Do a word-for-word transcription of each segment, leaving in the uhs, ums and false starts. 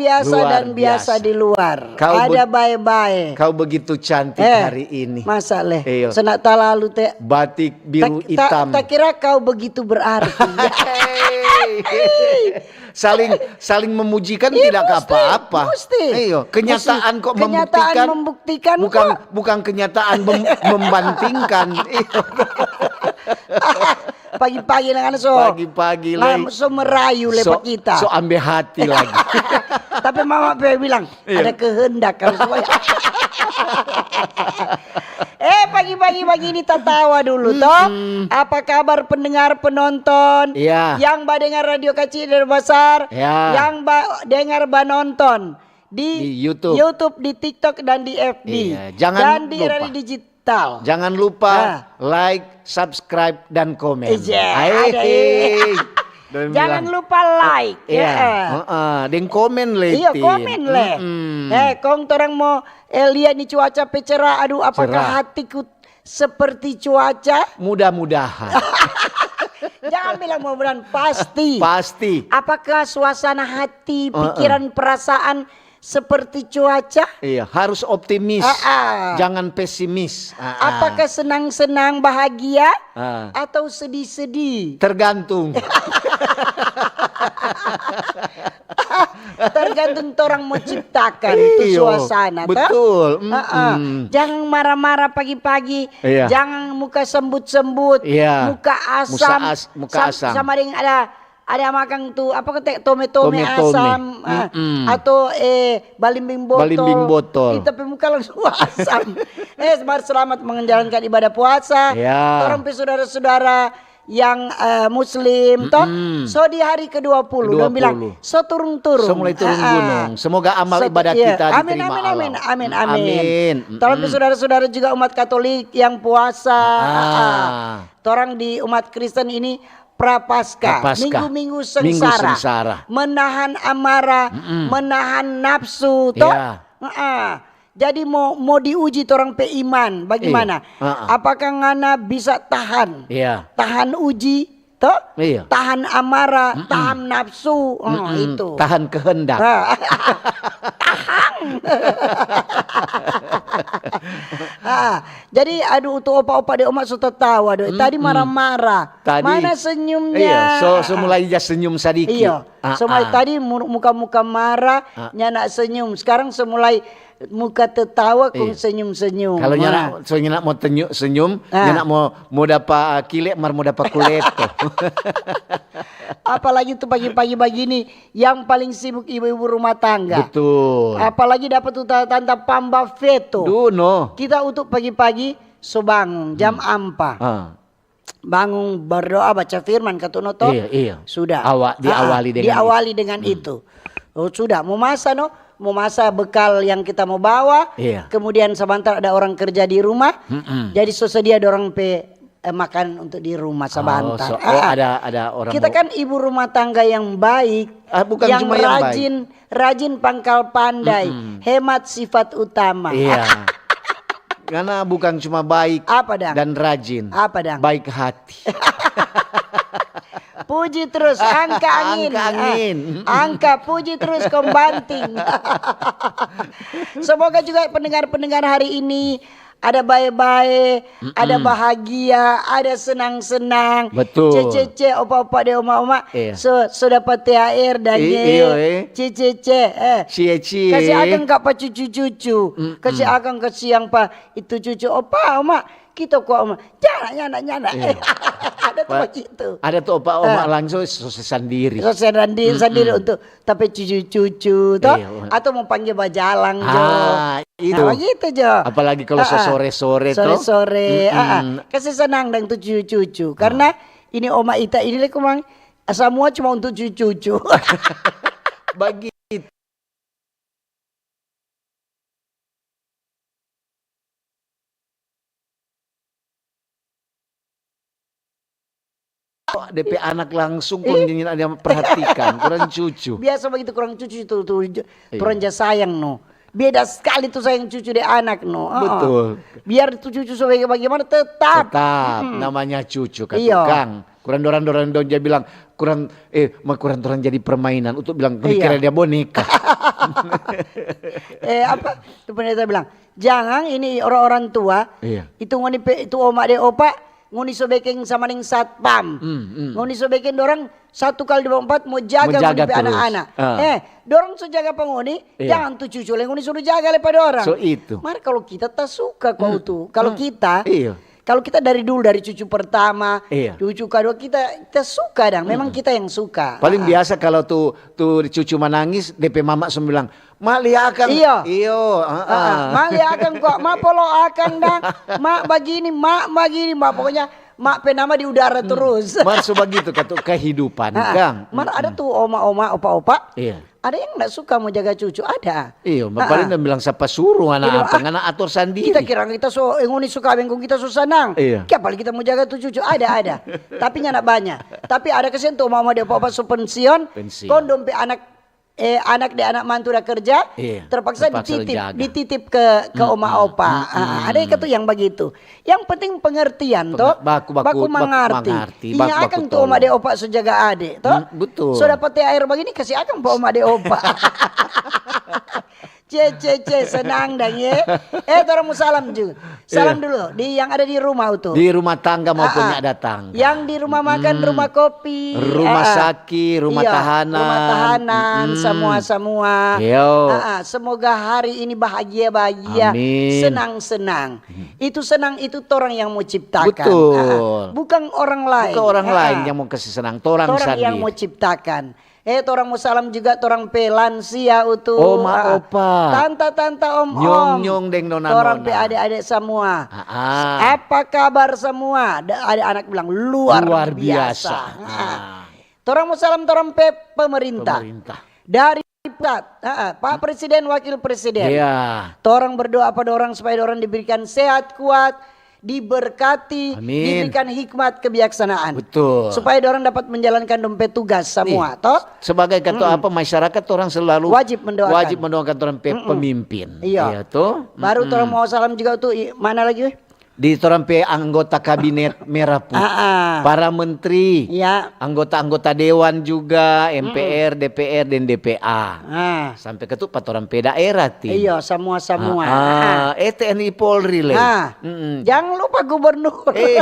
biasa dan biasa di luar. Ada bae-bae. Kau begitu cantik hari ini. Masa leh? Iyo. Sena talalu te. Batik biru hitam. Tak kira kau begitu berarti. Saling saling memujikan tidak apa-apa. Iyo, kenyataan kok membuktikan. Bukan bukan kenyataan membandingkan. Iyo. Pagi-pagi nang so. Pagi-pagi lagi. So merayu le pa kita. So ambe hati lagi. Tapi mama pe bilang, ada kehendak kalau semuanya. Eh, pagi-pagi begini tatawa dulu, toh. Apa kabar pendengar, penonton? Iya. Yang ba dengar Radio Kacil dan Basar, yang ba dengar, ba nonton di YouTube, di TikTok, dan di F B. Iya, jangan lupa. Dan di era digital. Jangan lupa like, subscribe, dan komen. Iya, ada. Jangan lupa like. Iya. Heeh, deng komen le. Iya, komen le. Eh, kong torang mo, eh, lia ni cuaca pe cerah. Aduh, apakah hatiku seperti cuaca? Mudah-mudahan. Jangan bilang mudah-mudahan, pasti. Pasti. Apakah suasana hati, pikiran, perasaan seperti cuaca? Iya, harus optimis. Jangan pesimis. Apakah senang-senang, bahagia, atau sedih-sedih? Tergantung. Tergantung torang mo ciptakan tu suasana, toh? Betul. Jangan marah-marah pagi-pagi. Iya. Jangan muka sembut-sembut. Iya. Muka asam. Muka asam. Sama deng ada ada makang tu, apa kata, tome-tome asam, atau, eh, balimbing botol. Balimbing botol. Ih, tapi muka langsung asam. Eh, mar selamat menjalankan ibadah puasa. Ya. Torang pe sudara-sudara yang, eh, muslim, toh. So di hari kedua puluh, dong bilang, so turung-turung. So mulai turung gunung. Semoga amal ibadah kita diterima Allah. Amin, amin, amin, amin. Torang pe sudara-sudara juga umat Katolik yang puasa. Torang di umat Kristen ini Prapaskah, Prapaskah. Minggu-minggu sengsara, menahan amarah, menahan nafsu, toh? Iya. Heeh. Jadi mo, mo diuji torang pe iman, bagimana? Iya. Heeh. Apakah ngana bisa tahan? Iya. Tahan uji, toh? Iya. Tahan amarah, tahan nafsu, oh, itu. Tahan kehendak. Ah. Ah, jadi aduh, tu opa-opa deng oma so tatawa, doi. Tadi marah-marah. Tadi, mana senyumnya? Iya, so, so mulai ja senyum sadiki. Iya. So mulai tadi mu-, muka-muka marah, nyanda senyum. Sekarang so mulai muka tatawa kong senyum-senyum. Kalau nyanda, so nyanda mo tenyu-, senyum, nyanda mo, mo dapa kile, mar mo dapa kuleto. Apalagi tu pagi-pagi bagini, yang paling sibuk ibu-ibu rumah tangga. Betul. Apalagi dapa tu ta-, tanta pamba feto. Duh, no. Kita untuk pagi-pagi so bangun jam ampa. Bangun, berdoa, baca firman, katu no to? Iya, iya. Sudah. Diawali dengan itu. Oh, sudah, mo masa no, mo masa bekal yang kita mo bawa, kemudian sabantar ada orang kerja di rumah, jadi so sedia dorang pe, eh, makan untuk di rumah sabantar. Oh, ada, ada orang. Kita kan ibu rumah tangga yang baik, yang rajin, rajin pangkal pandai, hemat sifat utama. Iya. Karena bukan cuma baik dan rajin. Apa dang? Baik hati. Puji terus, angka angin. Angka angin. Ah, angka, puji terus, kong banting. Semoga juga pendengar-pendengar hari ini ada bae-bae, ada bahagia, ada senang-senang. Betul. Cece, opa-opa deng oma-oma. Iya. So, so dapa T H R dang, eh. Iyo, eh. Cece, eh. Cie, cie. Kasi akang ka pa cucu-cucu. Kasi akang kasiang pa itu cucu. Opa, oma, kita kwa, oma. Nyanda, nyanda, nyanda. Iya. Ada tu bagitu. Ada tu opa, oma langsung so se sandiri. So se sandiri, sandiri untuk tapi cucu-cucu, toh? Iya, oma. Atau mo pangge bajalang, jo. Ah, itu. Nah, bagitu, jo. Apalagi kalau so sore-sore, toh? Sore-sore, ah, ah. Kasi senang dang tu cucu-cucu. Karena ini oma ita ini le kumang, samua cuma untuk cucu-cucu. Bagitu. De pe anak langsung kong nyanda ada yang perhatikan, kurang cucu. Biasa bagitu, kurang cucu itu, tu, kurang ja sayang, no. Beda skali tu sayang cucu deng anak no. Heeh. Betul. Biar tu cucu so baga-, bagimana tetap. Tetap namanya cucu katu Iyo. Kang. Kurang dorang-dorang dong ja bilang kurang, eh, ma kurang dorang jadi permainan untuk bilang, "Ngoni Iya. kira dia boneka." Eh, apa? Tu pendeta bilang, "Jangan ini orang-orang tua, Iya. itu ngoni pe, itu oma deng opa, ngoni so beking sama deng satpam. Hmm, hmm. Ngoni so beking dorang satu kali dua puluh empat mo jaga Mo jaga ngoni pe terus. anak-anak. Ah. Eh, dorang so jaga pa ngoni, Iya. jangan tu cucu lei ngoni suruh jaga lei pa dorang." So itu. Mar kalau kita ta suka kau tu. Kalau kita, Iya. kalau kita dari dulu dari cucu pertama, Iya. cucu kedua kita kita suka dang. Memang kita yang suka. Paling Ah. Biasa kalau tu tu cucu manangis, depe mama so bilang, "Mak lia akang." Iyo. Iyo, ah, Ah, ah. mak lia akang kok, mak polo akang dang, mak bagini, mak bagini, mak pokoknya mak pe nama di udara terus. Mar so bagitu katu kehidupan, Ah, Kang. Mar ada tu oma-oma, opa-opa, Iya. ada yang ndak suka mo jaga cucu, ada. Iyo, paling dong bilang sapa suruh anak apa, ngana ator sandiri. Kita kira kita so, eh, ngoni so kaweng kong kita so sanang. Iya. Kiapa lagi kita mo jaga tu cucu? Ada, ada. Tapi nyanda banya. Tapi ada kasihan tu oma-oma deng opa-opa so pensiun. Pensiun. Kong dong pe anak, eh, anak deng anak mantu da kerja, Iya, terpaksa terpaksa dititip, jaga. Dititip ke ke oma opa. Ah, ada katu yang bagitu. Yang penting pengertian to. Baku, baku, Baku baku mangarti. mangarti, Inga baku, baku akang tu oma tolong. Deng opa so jaga ade to. Hmm, betul. So dapa T H R bagini, kasi akang pa oma deng opa. Ce, ce, ce, senang dang ye. Eh, torang mo salam ju. Salam dulu di yang ada di rumah tu. Di rumah tangga maupun Ah, ah. Ada tangga. Yang di rumah makan, rumah kopi, Rumah ah, ah. sakit, rumah Iya, tahanan. Rumah tahanan, Mm-mm. semua-semua. Yo. Ah, ah, semoga hari ini bahagia-bahagia, Amin. senang-senang. Itu senang itu torang yang mo ciptakan. Betul. Ah, ah. Bukan orang lain. Bukan orang Ah, lain ah. Yang mo kasi senang, torang Torang yang sandiri. mo ciptakan. Eh, torang mo salam juga torang pe lansia utu. Oma, Ah, ah. opa. Tanta-tanta, om-om. Nyong-nyong deng nona-nona. Torang pe ade-ade semua. Ah, ah. Apa kabar semua? Da-, ada anak bilang luar, Luar biasa. biasa. Ah. Torang mo salam torang pe pemerintah. Pemerintah. Dari pusat, ah, ah, Pak Presiden, Wakil Presiden. Iya. Torang berdoa pa dorang supaya dorang diberikan sehat kuat, diberkati, Amin. Diberikan hikmat kebijaksanaan. Betul. Supaya dorang dapat menjalankan dong pe tugas semua, Nih, toh? Sebagai ketua apa masyarakat, orang selalu Wajib mendoakan. Wajib mendoakan orang pe pemimpin. Iya. Iya, toh? Baru torang mo salam juga tu, i-, mana lagi, weh? Di torang pe anggota kabinet merah putih. Ah, ah. Para menteri, Iya. anggota-anggota dewan juga, M P R, D P R, dan D P A. Ah. Sampe katu pa torang pe daerah, Tin. Iyo, semua-semua. Ah, ah. Eh, T N I Polri, le. Ah. Mm-mm. Jangan lupa gubernur. Eh,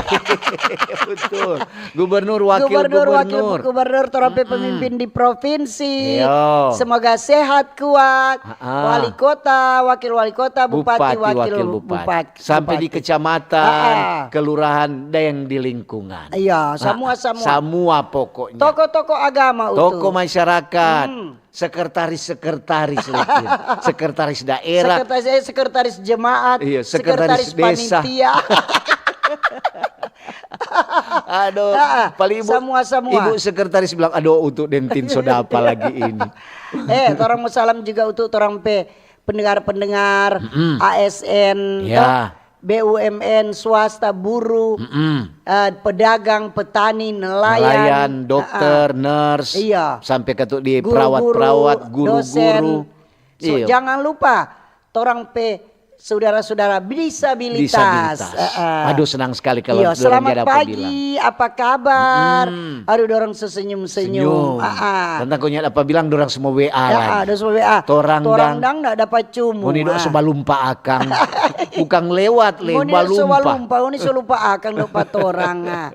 betul. Gubernur, wakil Gubernur, gubernur. Wakil gubernur, torang pe pemimpin di provinsi. Iyo. Semoga sehat, kuat. Ah, ah. Wali kota, wakil wali kota, bupati, Bupati, wakil wakil bupati. bupati. Sampai di Bupati. kecamatan, Ah, ah. kelurahan, dan di lingkungan. Iya, Ah, semua, semua. Semua pokoknya. Tokoh-tokoh agama utu. Tokoh masyarakat, Hmm. sekretaris-sekretaris, Lekin. Sekretaris daerah. Sekretaris, eh, sekretaris jemaat, Iya, sekretaris desa. Panitia. Aduh, Ah, ah. paling ibu, Semua, semua. Ibu sekretaris bilang, "Aduh, untuk dentin so dapa lagi ini." Eh, torang mo salam juga untuk torang pe pendengar-pendengar, A S N, Ya. toh, B U M N, swasta, buruh, Mm-mm. eh, pedagang, petani, nelayan. Nelayan, Ah, dokter, ah. Nurse, Iya. Sampai katu di Guru-guru, perawat-perawat, dosen. guru-guru. So, Iya. Jangan lupa, torang pe saudara-saudara disabilitas. Disabilitas. Ah, ah. Aduh, senang sekali kalau Iya, dorang selamat nyanda apa pagi, bilang. Apa kabar? Mm-mm. Aduh, dorang sesenyum-senyum. Senyum. Ah, ah. Tentang kau nyanda apa bilang, dorang semua W A Ya, lagi. ah, dorang semua W A. Torang Torang dang. Dang ndak dapat cumu. Ngoni dong Ah. so balumpa akang. Bukan lewat, le, Ngoni so balumpa. Balumpa, ngoni so lupa akang, lupa torang. Ah.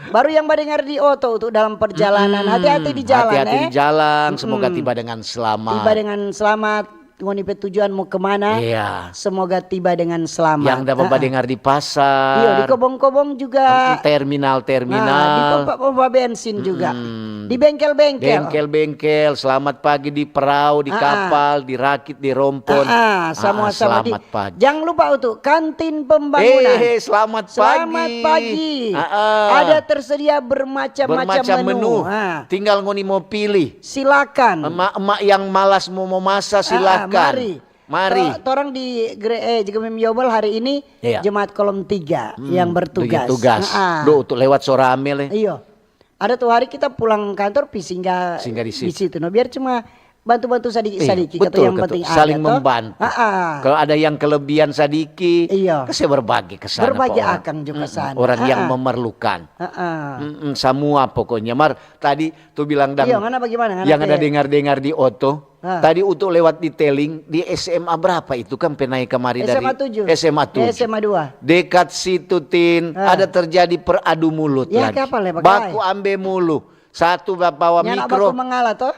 Baru yang badengar di oto tu dalam perjalanan, Mm-mm. Hati-hati di jalan, Hati-hati eh. di jalan, semoga Mm-mm. Tiba dengan selamat. Tiba dengan selamat, ngoni pe tujuan mo kemana? Iya. Semoga tiba dengan selamat. Yang dapat Ah, ah. Badengar di pasar. Iya, di kobong-kobong juga. Terminal-terminal. Nah, di pompa-pompa bensin juga. Mm-mm. Di bengkel-bengkel. Bengkel-bengkel, selamat pagi di perau, di Ah, ah. Kapal, di Rakit, di Rompon. Ah, ah, sama-sama di, Selamat pagi. Jangan lupa untuk kantin pembangunan. Eh, selamat pagi. Selamat pagi. Ah, ah. Ada tersedia bermacam-macam Bermacam menu. menu. Ah. Tinggal ngoni mo pilih. Silakan. Emak-emak yang malas mo momasa, Ah, ah, silakan. Mari. Mari. To-, torang di Gre-, eh, J K B M Yobel hari ini Iya. Jemaat Kolom Tiga Hmm, yang bertugas. Tugas. Ah, ah. Duh, untuk lewat so rame, le. Iyo. Ada tu hari kita pulang kantor, pi singgah Singgah di di situ. situ. No, biar cuma Bantu-bantu sadiki-sadiki, Iya, kata yang betul. Penting Saling ada, toh. Membantu. Ah, ah. Kalau ada yang kelebihan sadiki, Iya. Kasih berbagi ke sana. Berbagi Pak, orang. Akang juga Mm-mm. Sana. Orang yang Ah, ah. Memerlukan. Mm-mm, semua pokoknya. Mar, tadi tu bilang dang, Iya, ngana bagaimana? Ngana yang ada pe- dengar-dengar di oto. Ah. Tadi untuk lewat di teling di S M A berapa itu kan pernah kemari dari S M A tujuh. S M A tujuh. Ya, S M A dua. Dekat situ, Tin, Ah. ada terjadi peradu mulut Ya, lagi. Apa le, bagai? Baku ambe mulu. Satu bawa Nyana mikro. Baku mangala toh?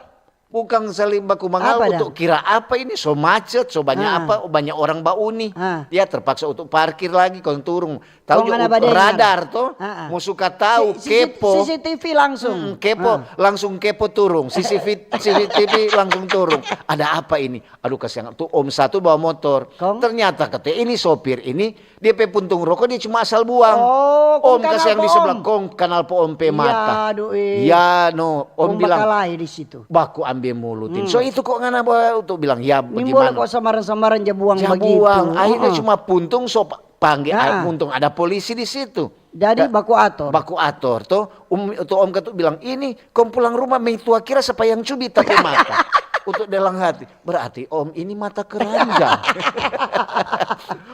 Bukan saling baku mangal Apa untuk kira apa ini, so macet, so banyak Ah. apa, banyak orang bauni. Ah. Dia terpaksa untuk parkir lagi, kong turun. Tahu Kong jo ngana untuk badengar. Radar toh, Ah, ah. mau suka tahu, Si- si- kepo. C C T V langsung. Mm, kepo, Ah. Langsung kepo turun, C C T V, C C T V langsung turun. Ada apa ini? Aduh kasihan, tuh om satu bawa motor. Kong? Ternyata kata ini sopir ini, dia pe puntung rokok dia cuma asal buang. Oh, kong Om kanal kasihan di po sebelah, om. Kong kanal po om pe Iya, mata. aduh, eh. Ya no, om Om bilang bakalae di situ. Baku ambe mulu, Tin. Hmm. So itu kok ngana bawa untuk bilang ya Nimbul bagaimana? Kok sembarang-sembarang ja buang Ja begitu. Buang. Akhirnya Heeh. Cuma puntung so pa- pangge Nah. Untung ada polisi di situ. Jadi Da- baku ator. Baku ator toh. Om, tu om katu bilang, "Ini kong pulang rumah mei tua kira sapa yang cubi tapi mata." Untuk dalam hati, "Berarti om ini mata keranjang."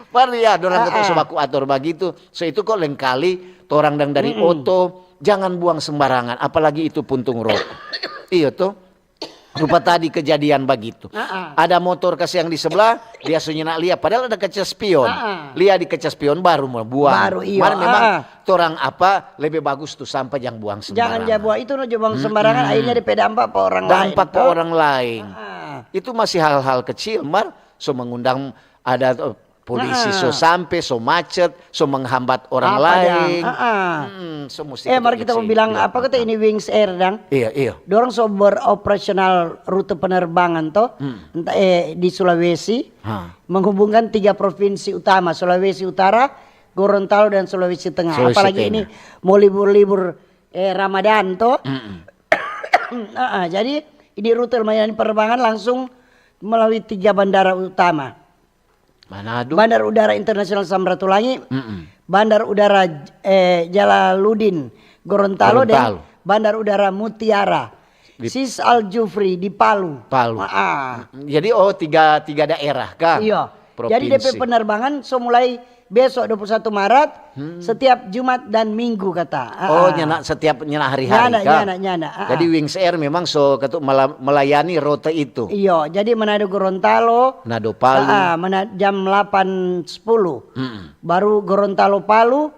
Baru ya, dorang kata Ah, ah. So baku ator bagitu. So itu kok lengkali torang dang dari Mm-mm. Oto, jangan buang sembarangan, apalagi itu puntung rokok. Iyo toh. Rupa tadi kejadian bagitu. Ah, ah. Ada motor kas yang di sebelah, dia so nyanda lia, padahal ada kaca spion. Ah, ah. Lia di kaca spion baru mo buang. Baru, iyo. Mar memang Ah, ah. Torang apa lebih bagus tu sampah jang buang sembarangan. Jangan ja buang itu no, ja buang sembarangan, akhirnya depe dampak pa orang lain. Dampak pa Toh? Orang lain. Ah. Itu masih hal-hal kecil, mar so mengundang ada eh, polisi, Ah. So sampe, so macet, so menghambat orang Apa lain. dang? Ah, ah. Hmm, so musti Eh, mari kita kita mau cek bilang juga. Apa kata ini Wings Air dang? Iya, iya. Dorang so beroperasional rute penerbangan toh, Hmm. Entah, eh, di Sulawesi, Ha. Menghubungkan tiga provinsi utama, Sulawesi Utara, Gorontalo, dan Sulawesi Tengah. Sulawesi Apalagi Tengah. Ini mau libur-libur eh, Ramadan toh. Mm-mm. Ah, ah, jadi ini rute melayani penerbangan langsung melalui tiga bandara utama. Manado. Bandar Udara Internasional Samratulangi, Mm-mm. Bandar Udara eh, Jalaluddin Gorontalo, Gorontalo. Dan Bandar Udara Mutiara Di- Sis Al Jufri di Palu. Palu. Ah, ah. Jadi oh tiga tiga daerah kan? Iya. Jadi D P penerbangan so mulai besok dua puluh satu Maret, setiap Jumat dan Minggu kata. Ah, Oh, ah. Nyana setiap nyana hari-hari Nyana, kan? Nyana, Nyana. Ah, Jadi ah. Wings Air memang so ketu mela- melayani rute itu. Iyo, jadi Manado Gorontalo. Manado Palu. Ah, ah, Mana- jam delapan sepuluh. Mm-mm. Baru Gorontalo Palu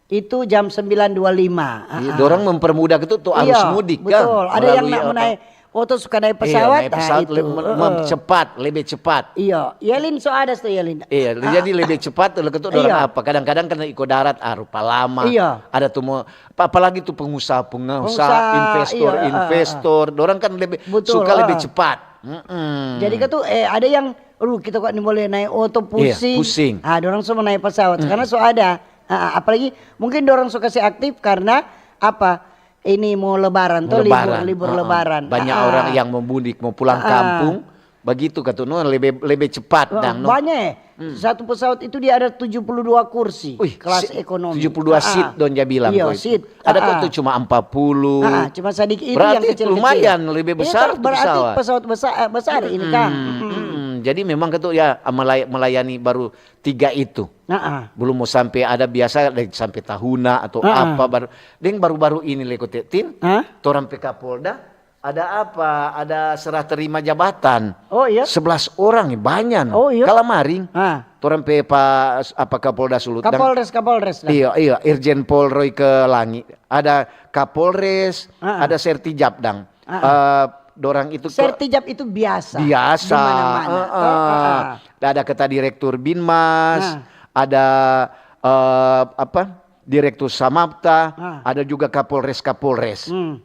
itu jam sembilan dua lima. Ah, Iya, ah. Dorang mempermudah gitu tuh arus Iya, mudik kan. Betul. Ada yang Melalui nak apa? Menaik oto suka naik Iya, pesawat, naik ah, pesawat itu. le- me- Heeh. me- cepat, lebih cepat. Iya, Yelin so ada tuh Yelin. Iya, Ah, jadi lebih cepat kalau ketu dorang Iya. Apa? Kadang-kadang kena iko darat ah rupa lama. Iya. Ada tuh mau apa- apalagi tuh pengusaha-pengusaha, Pengusaha, investor, iya, ah, ah, investor, dorang kan lebih Betul, suka lebih ah. Cepat. Mm-mm. Jadi kan tuh eh, ada yang aduh kita kok ini boleh naik oto pusing. Iya, pusing. Ah, dorang semua naik pesawat karena so ada. Ah, apalagi mungkin dorang so kasih aktif karena apa? Ini mau lebaran tuh Lebaran. libur libur Heeh. lebaran. Banyak Ah, orang yang mau mudik, mau pulang Ah. Kampung. Begitu kata no lebih lebih cepat Wah, dang no. Banyak eh. Satu pesawat itu dia ada tujuh puluh dua kursi Wih, kelas si- ekonomi. tujuh puluh dua Ah, seat ah. dong dia bilang Iya, kok itu. Seat. Ada Ah, kok ah. tuh cuma empat puluh. Ah, ah, cuma sedikit itu Berarti yang kecil-kecil. lumayan lebih Iya, besar toh, tuh berarti pesawat. Pesawat besar eh, besar ini kan. Mm-mm. Jadi memang ketu ya melay- melayani baru tiga itu. Nah, ah. Belum mau sampai ada biasa ada sampai Tahuna atau Ah, ah. Apa baru. Deng baru-baru ini leko Tin. Hah? Torang pe Kapolda ada apa? Ada serah terima jabatan. Oh, iya? Sebelas orang nih, banyak no. Oh, iya? Kalamaring. Ah. Torang pe pa apa Kapolda Sulut. Dang- Kapolres, Kapolres dah. Iya, iya, Irjen Pol Royke Langi. Ada Kapolres, Ah, ah. Ada Sertijab dang. Ah, ah. Eh, dorang itu ke- Sertijab itu biasa. Biasa. Di mana-mana. Heeh. Ah, ah. Ada kata direktur Binmas, Ah. Ada eh, apa? Direktur Samapta, Ah. Ada juga Kapolres Kapolres. Hmm.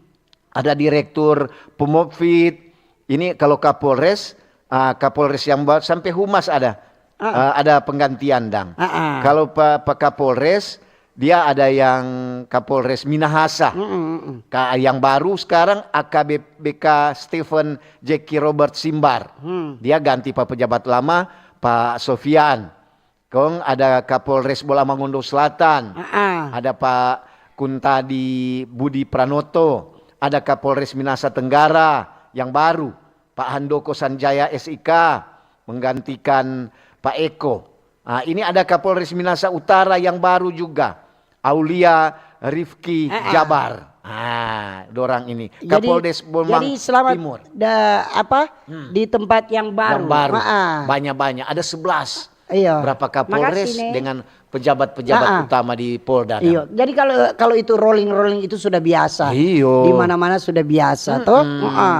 Ada direktur Pemopfit. Ini kalau Kapolres, ah, Kapolres yang ba- sampai Humas ada. Ah. Ah, ada penggantian dang. Ah, ah. Kalau Pak Pak Kapolres, dia ada yang Kapolres Minahasa. Mm, mm, mm. Ka- yang baru sekarang A K B K Stephen Jackie Robert Simbar. Hmm. Dia ganti Pak pejabat lama, Pak Sofian. Kong ada Kapolres Bolamangondo Selatan. Ah, ah. Ada Pak Kuntadi Budi Pranoto. Ada Kapolres Minasa Tenggara yang baru. Pak Handoko Sanjaya S I K menggantikan Pak Eko. Ah, ini ada Kapolres Minasa Utara yang baru juga, Aulia Rifki Jabar. Ah, dorang ini Kapoldes Bomang Timur. Jadi selamat apa, di tempat yang baru. Yang baru. Banyak-banyak, ada sebelas. Iya. Berapa Kapolres dengan pejabat-pejabat utama di Polda. Iya. Jadi kalau kalau itu rolling-rolling itu sudah biasa. Iyo. Di mana-mana sudah biasa, toh.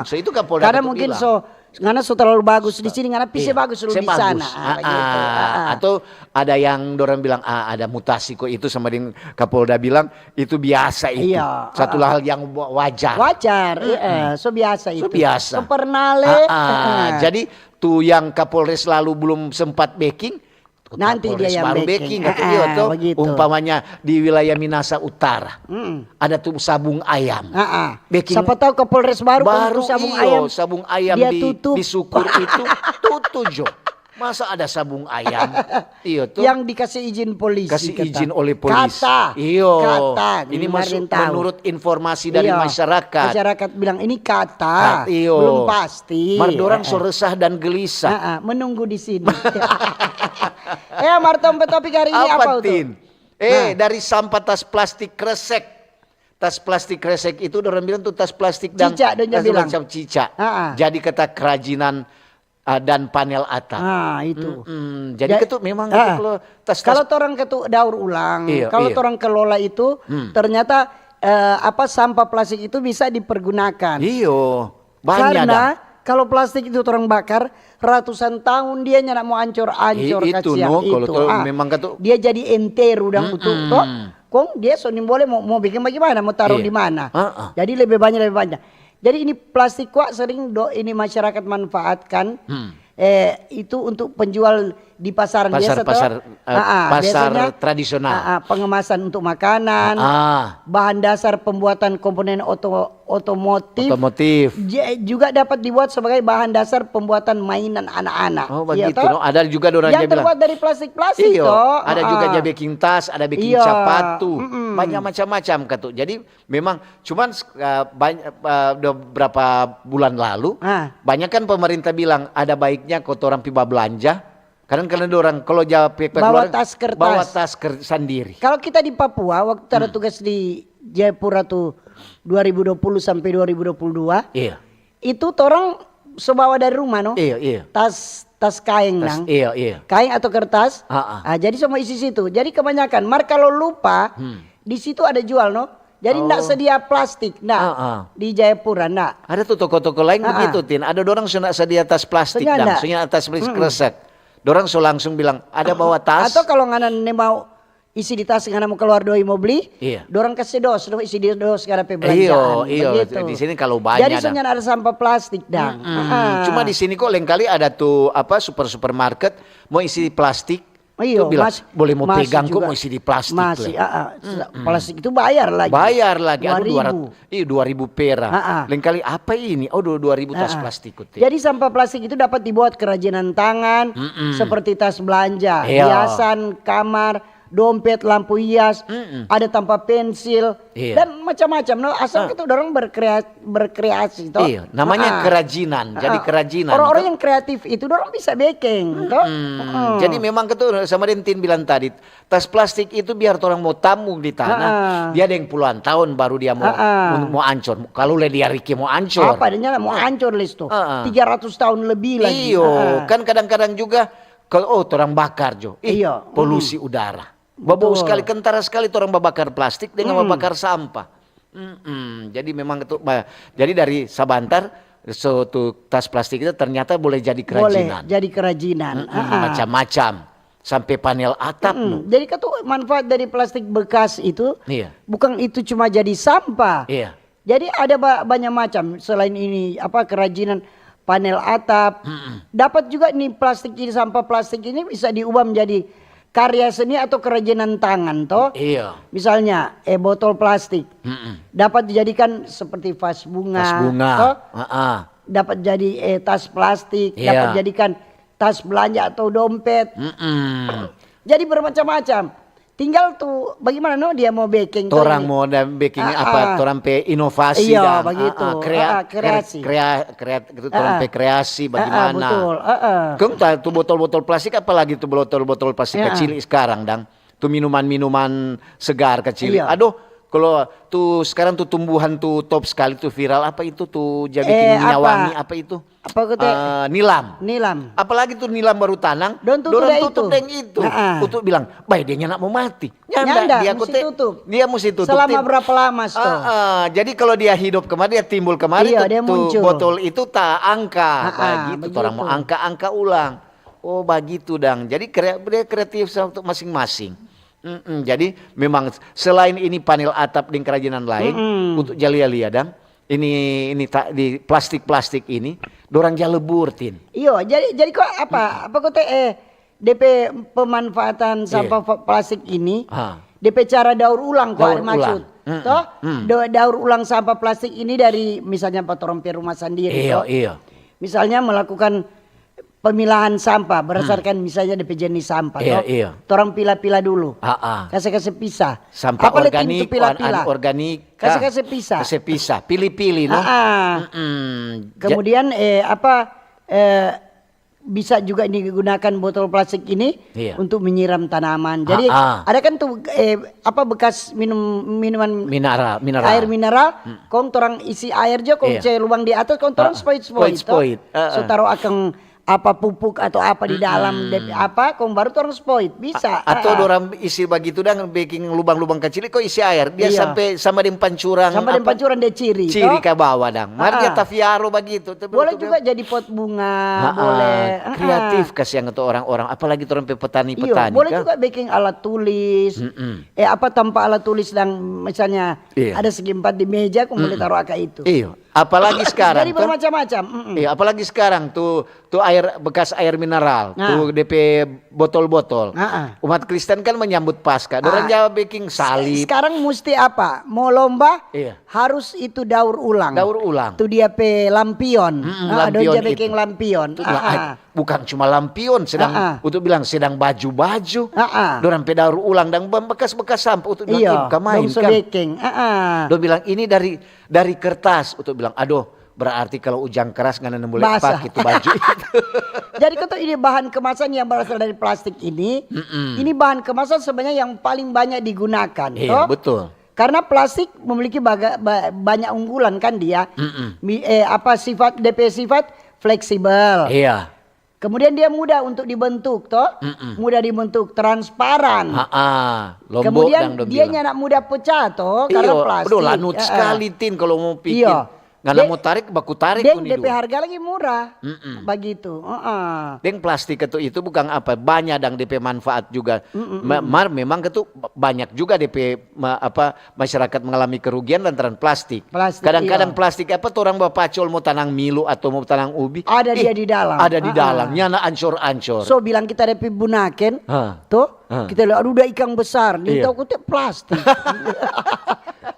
So itu Kapolda. Kadang mungkin so ngana so terlalu bagus di sini, ngana pise bagus dulu di sana. Atau ada yang dorang bilang, ah, ada mutasi kok, itu sama dengan Kapolda bilang itu biasa itu. Iya. Satu hal yang wajar. Wajar, iya. So biasa itu. So biasa. So pernah le. Jadi tu yang Kapolres lalu belum sempat backing, nanti dia yang baru backing. Umpamanya di wilayah Minasa Utara, ada tu sabung ayam. Backing. Siapa tahu Kapolres baru, baru sabung ayam. Sabung ayam di, di Sukur itu tutu jo. Masa ada sabung ayam? Iyo tu. Yang dikasih izin polisi. Kasih izin oleh polisi. Kata. Iyo. Kata. Ini masuk menurut informasi dari masyarakat. Masyarakat bilang ini kata. Iyo. Belum pasti. Mar dorang so resah dan gelisah. Menunggu di sini. Eh, Marto, topik hari ini apa tu? Eh, dari sampah tas plastik kresek. Tas plastik kresek itu dorang bilang tu tas plastik dan cica, dong bilang. Macam cica. Jadi kata kerajinan dan panel atap. Ah, itu. Jadi ketu memang ketu kalau tas, kalau torang ketu daur ulang, kalau torang kelola itu ternyata eh, apa sampah plastik itu bisa dipergunakan. Iyo. Banyak. Karena kalau plastik itu torang bakar, ratusan tahun dia nyanda mo ancor-ancor. Itu no, kalau memang ketu dia jadi enteru dang utuh to. Kong dia so nimbole mo, mo bikin bagaimana, mo taruh di mana. Jadi lebih banyak, lebih banyak. Jadi ini plastik kwa sering do ini masyarakat manfaatkan eh, itu untuk penjual di pasaran biasa to. Pasar, pasar tradisional. Pengemasan untuk makanan, bahan dasar pembuatan komponen oto, otomotif. Otomotif. Juga dapat dibuat sebagai bahan dasar pembuatan mainan anak-anak. Oh, begitu. No, ada juga dorang yang terbuat dari plastik-plastik to. Ada juga dia bikin tas, ada bikin sapatu, banyak macam-macam katu. Jadi memang, cuman uh, banyak uh, berapa bulan lalu, banyak kan pemerintah bilang ada baiknya kotoran pi babelanja. Kadang-kadang orang kalau ja pe keluarga bawa tas kertas, bawa tas ker, sendiri. Kalau kita di Papua, waktu ada tugas di Jayapura tu dua ribu dua puluh sampai dua ribu dua puluh dua, iya, itu torang so bawa dari rumah no. Iya, iya. Tas, tas kaeng nang. Iya, iya. Kaeng atau kertas. Ah, jadi so mo isi situ. Jadi kebanyakan. Mar kalau lupa, di situ ada jual no. Jadi ndak sedia plastik, ndak. Di Jayapura ndak. Ada tu toko-toko lain begitu, Tin. Ada dorang so ndak sedia tas plastik dang, so ndak tas plastik kresek. Dorang so langsung bilang, ada bawa tas. Atau kalau ngana ne mau isi di tas, ngana mo kaluar doi mo bli, dorang kase dos, dong isi di dos ngana pe belanjaan. Iyo, iyo. Di sini kalau banyak. Jadi so nyanda ada sampah plastik dang. Cuma di sini kok lengkali ada tu apa super supermarket mo isi plastik. Iyo, bilang, boleh mo pegang kok mo isi di plastik. Masih, plastik itu bayar lagi. Bayar lagi, aduh, dua ratus, iyo, dua ribu perak. Lengkali apa ini? Oh, dua ribu tas plastik. Jadi sampah plastik itu dapat dibuat kerajinan tangan, seperti tas belanja, hiasan kamar, dompet, lampu hias, ada tampa pensil, dan macam-macam. No, asal itu dorang berkrea, berkreasi to. Iyo, namanya kerajinan. Jadi kerajinan. Orang-orang yang kreatif itu dorang bisa bekeng to. Jadi memang ketu sama deng Tin bilang tadi, tas plastik itu biar torang mo tambung di tanah, dia deng puluhan tahun baru dia mo mo ancor. Kalau le dia riki mo ancor. Apa adanya mo ancor les to. Tiga ratus tahun lebih lagi. Iyo, kan kadang-kadang juga kalau, oh, torang bakar jo. Ih, polusi udara. Babau skali, kentara skali torang babakar plastik dengan babakar sampah. Jadi memang itu, jadi dari sabantar so tu tas plastik itu ternyata boleh jadi kerajinan. Boleh jadi kerajinan. Macam-macam, sampai panel atap. Jadi katu manfaat dari plastik bekas itu bukan itu cuma jadi sampah. Jadi ada banyak macam selain ini apa kerajinan panel atap. Dapat juga nih plastik ini, sampah plastik ini bisa diubah menjadi karya seni atau kerajinan tangan to. Iya. Misalnya eh botol plastik dapat dijadikan seperti vas bunga. Vas bunga to. Dapat jadi eh tas plastik, dapat jadikan tas belanja atau dompet. Jadi bermacam-macam. Tinggal tu bagaimana no dia mau beking to Torang ini. Mau dan beking Ah, apa, ah. Torang pe inovasi Iya, dan begitu. ah, ah, krea-, Ah, ah, kreasi. Krea, krea, itu Torang Ah, ah. Pe kreasi Ah, ah, bagaimana. Betul. Ah, ah. Kong ta, tu botol-botol plastik, apalagi tu botol-botol plastik Ya. Kacili sekarang dang. Tu minuman-minuman segar Kacili. Iya. Aduh, kalau tu sekarang tu tumbuhan tu top sekali tu viral apa itu tu jadi Eh, minyak apa? Wangi apa itu? Apa kata? Eh, nilam. Nilam. Apalagi tu nilam baru tanang, Dong tutup dorang deng tutup itu. Deng itu. Heeh. Untuk bilang, "Bae dia nyanda mau mati." Nyanda, Nyanda, dia musti kote, tutup. Dia musti tutup. Selama Tim- berapa lama, Sto? Ah, ah. Jadi kalau dia hidup kemari, dia timbul kemari, Iya, tu, dia tu muncul. Botol itu tak angka. Ah, ah, Begitu, orang mau begitu. Angka-angka ulang. Oh, begitu dang. Jadi kre, dia kreatif sama tu masing-masing. Mm-mm. Jadi memang selain ini panel atap deng kerajinan lain, Mm-mm. untuk jalia-lia dang. Ini ini ta, di plastik-plastik ini, dorang ja lebur, Tin. Iyo, jadi jadi kok apa? Apa kok te eh D P pemanfaatan sampah fa- plastik ini, Ah. D P cara daur ulang kok Daur maksud. Ulang. Mm-mm. Toh? Mm. Do- daur ulang sampah plastik ini dari misalnya pa torang pe rumah sendiri Iyo, toh. Iyo. Misalnya melakukan pemilahan sampah berdasarkan misalnya D P jenis sampah Iyo, toh. Iyo. Torang pila-pila dulu. Ah, ah. Kasih-kasih pisah. Sampah Apa le organik, tu pila-pila? An, organik. Kasih-kasih pisah. Kasih pisah, pilih-pilih no. Ah, ah. Mm-mm. Ja- Kemudian eh apa eh bisa juga ini digunakan botol plastik ini Iya. Untuk menyiram tanaman. Jadi Ah, ah. Ada kan tuh eh apa bekas minum minuman Mineral, mineral. Air mineral, kong torang isi air jo, kong Iya. ce lubang di atas, kong torang Ah, spoit-spoit to. spoit-spoit. Ah, ah. So taro akang apa pupuk atau apa di dalam, de- apa, kong baru torang spoit, bisa. Atau Ah, ah. Dorang isi bagitu dang, bikin lubang-lubang kacili, kong isi air. Dia Iya. Sampe sama deng pancurang. Sama deng Apa, pancurang de ciri, ciri to? ka bawa dang. Mar dia Ah, ah. tafiaro bagitu. Tapi Boleh waktu juga dia- jadi pot bunga, Ah, ah. boleh. Ah, ah. Kreatif kasiang tu orang-orang, apalagi orang pe Iyo, petani-petani boleh kan. Juga bikin alat tulis. Mm-mm. Eh apa tanpa alat tulis dang misalnya Iya. Ada segi empat di meja, kong boleh taruh aka itu. Iyo, apalagi sekarang. Jadi Toh. Bermacam-macam. Mm-mm. Iya, apalagi sekarang tuh tuh air bekas air mineral, Nah. Tuh D P botol-botol. Ah, ah. Umat Kristen kan menyambut Paskah. Dorang Ah. Jawa bikin salib. Sekarang mesti apa? Mau lomba Iya. Harus itu daur ulang. Daur ulang. Tu dia pe lampion. Mm-mm, Ah, lampion dia itu. Bikin lampion. Tuh, Ah, lah, ai, ah. Bukan cuma lampion, sedang Ah, ah. Untuk bilang sedang baju-baju. Ah, ah. Dorang pe daur ulang dan bekas-bekas sampah untuk bilang, Iya, "Ih, bukan main dong so kan." Biking. Ah, ah. Dong bilang ini dari dari kertas untuk bilang, "Aduh, berarti kalau ujang keras ngana boleh Basah. Pakai itu baju itu." Jadi kata ini bahan kemasan yang berasal dari plastik ini, ini bahan kemasan sebenarnya yang paling banyak digunakan, Iya, toh? Betul. Karena plastik memiliki baga- ba- banyak unggulan kan dia. Mi- eh, apa sifat D P sifat fleksibel. Iya. Kemudian dia mudah untuk dibentuk, toh? Mudah dibentuk, transparan. Ah, ah. Lombok. Kemudian Dang dong dia bilang. Nyanda mudah pecah, toh, karena Iyo, plastik. Aduh, lanut Ah, ah. Sekali, Tin, kalau mau bikin. Iyo. Ngana Deng- mau tarik, baku tarik. Deng Kuni D P dua. Harga lagi murah. Begitu. Heeh. Deng plastik itu itu bukan apa, banyak dang D P manfaat juga. Ma- Mar memang itu banyak juga D P ma- apa masyarakat mengalami kerugian lantaran plastik. Plastik, Kadang-kadang iya. Plastik apa orang bapacol mau tanang milu atau mau tanang ubi. Ada Ih, dia di dalam. Ada di Ah, dalam. ah. Nyana ancor-ancor. So bilang kita ada pi bunaken, Hah. Tuh, Hah. Kita lihat, aduh, udah ikan besar, nih Iya. Tahu kote plastik.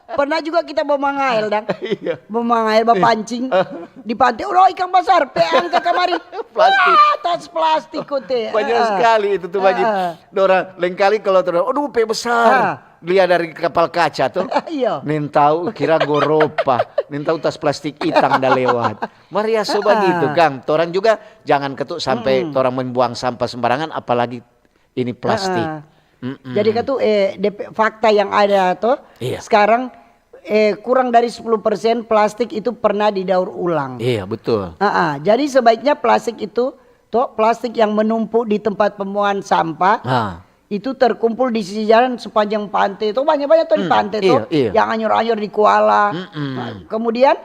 Pernah juga kita bawa mangael, dang. Iya. Bawa mangael, bawa pancing di pantai. Udah ikan besar, pe angka kamari. Plastik. Wah, tas plastik kote. Banyak Heeh. sekali itu tuh bagi Heeh. Dorang lengkali kalau dorang, aduh pe besar. Ah. Lihat dari kapal kaca tuh. Iya. Nintau kira goropa. Nintau tas plastik itang dah lewat. Maria so bagitu, Kang. Torang juga jangan ketuk sampai torang membuang sampah sembarangan, apalagi ini plastik. Heeh. Jadi katu eh, D P, fakta yang ada tuh Iya. Sekarang eh, kurang dari sepuluh persen plastik itu pernah didaur ulang. Iya, betul. Ah, ah. Jadi sebaiknya plastik itu tuh plastik yang menumpuk di tempat pembuangan sampah Ah. Itu terkumpul di sisi jalan sepanjang pantai. Tuh banyak-banyak tuh di pantai tuh Iya, iya. Yang anyor-anyor di Kuala. Nah, kemudian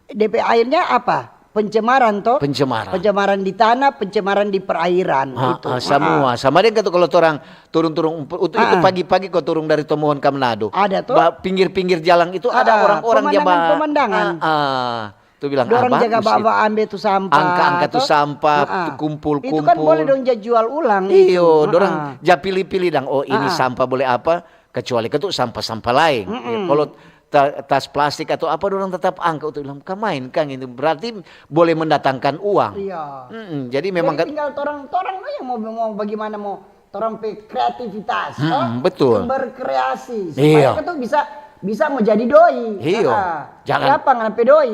D P airnya apa? Pencemaran toh. Pencemaran. Pencemaran di tanah, pencemaran di perairan. Ah, Itu. Ah, semua. Sama dengan tuh kalau orang turun-turun, untuk itu pagi-pagi kau turun dari Tomohon ke Manado. Ada tuh. Pinggir-pinggir jalan itu ada orang-orang pemandangan-pemandangan. Ah, ah. Tuh bilang, Dorang "Ah, jaga bagus itu." Bawa ambe tu sampah. Angka-angka tu Toh? sampah, Ah, ah. Kumpul-kumpul. Itu kan boleh dong ja jual ulang. Iyo, itu. Dorang Ah, ah. Ja pilih-pilih dang. Oh, ini sampah boleh apa? Kecuali itu sampah-sampah lain. Ya, kalau ta- tas plastik atau apa, dorang tetap angka untuk bilang, "Kamain kang itu berarti boleh mendatangkan uang." Iya. Mm-mm, jadi memang Jadi tinggal torang torang yang mau mau bagaimana mau torang pe kreativitas, hmm, to? Betul. Berkreasi, supaya, iyo, kita tuh bisa, bisa mau jadi doi. Iyo. Ah, jangan, siapa ngana pe doi?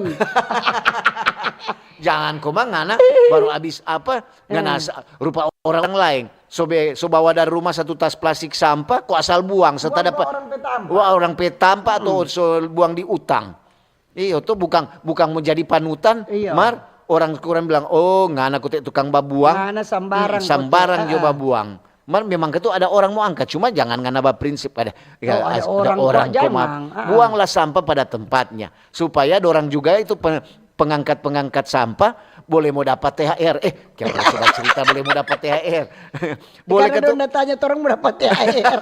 Jangan koma ngana baru abis apa, ngana, hmm, sa-, rupa orang lain. So be-, so bawa dari rumah satu tas plastik sampah, ko asal buang. Buang, setada orang pe tampa. Wah, orang pe tampa atau, hmm, so buang di utang. Iyo, to bukang, bukang mo jadi panutan, iyo, mar orang kurang bilang, "Oh, ngana kote tukang babuang." Ngana sambarang, hmm, sambarang kote, jo, ah, babuang. Mar memang ketu ada orang mo angka, cuma jangan ngana baprinsip ada, ya, oh, ada as-, ada orang, orang kok koma, jamang, ah, ah, buanglah sampah pada tempatnya, supaya dorang juga itu pe-, pengangkat-pengangkat sampah boleh mo dapat T H R. Eh, kiapa sudah cerita boleh mo dapat T H R? Boleh. Karena ketu-, dong datanya torang mo dapat T H R.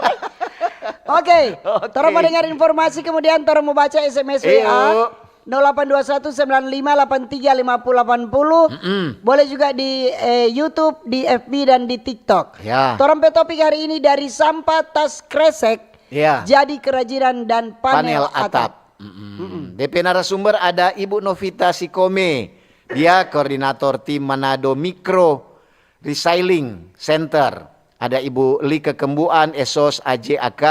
Oke, oke, torang mo dengar informasi, kemudian torang mo baca S M S W A. Iyo. Nol delapan dua satu sembilan lima delapan tiga lima puluh delapan puluh. Mm-mm. Boleh juga di, eh, YouTube, di F B, dan di TikTok. Ya. Torang pe topik hari ini dari sampah tas kresek, ya, jadi kerajinan dan panel, panel atap, atap. Mm-mm. Mm-mm. De pe narasumber ada Ibu Novita Sikome. Dia koordinator tim Manado Mikro Recycling Center. Ada Ibu Lika Kembuan, Esos A J A K,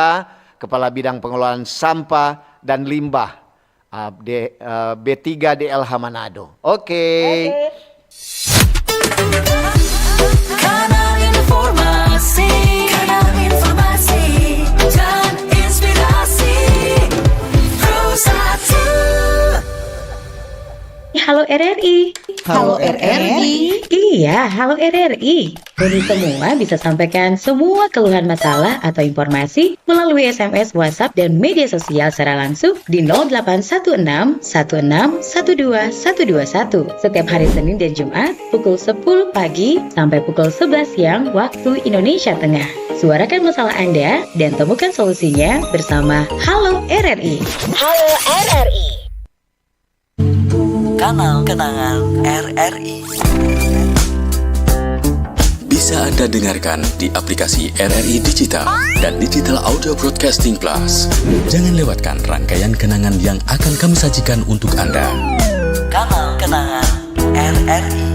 Kepala Bidang Pengelolaan Sampah dan Limbah, ah, de-, eh, B tiga D L H Manado. Oke. Oke. Kanal informasi, kanal informasi dan inspirasi. Pro satu. Halo R R I. Halo R R I. Iya, halo R R I. Ngoni semua bisa sampaikan semua keluhan masalah atau informasi melalui S M S, WhatsApp, dan media sosial secara langsung di nol delapan satu enam satu enam satu dua satu dua satu setiap hari Senin dan Jumat pukul sepuluh pagi sampai pukul sebelas siang waktu Indonesia Tengah. Suarakan masalah Anda dan temukan solusinya bersama Halo R R I. Halo R R I. Kanal kenangan R R I. Bisa Anda dengarkan di aplikasi R R I Digital dan Digital Audio Broadcasting Plus. Jangan lewatkan rangkaian kenangan yang akan kami sajikan untuk Anda. Kanal kenangan R R I.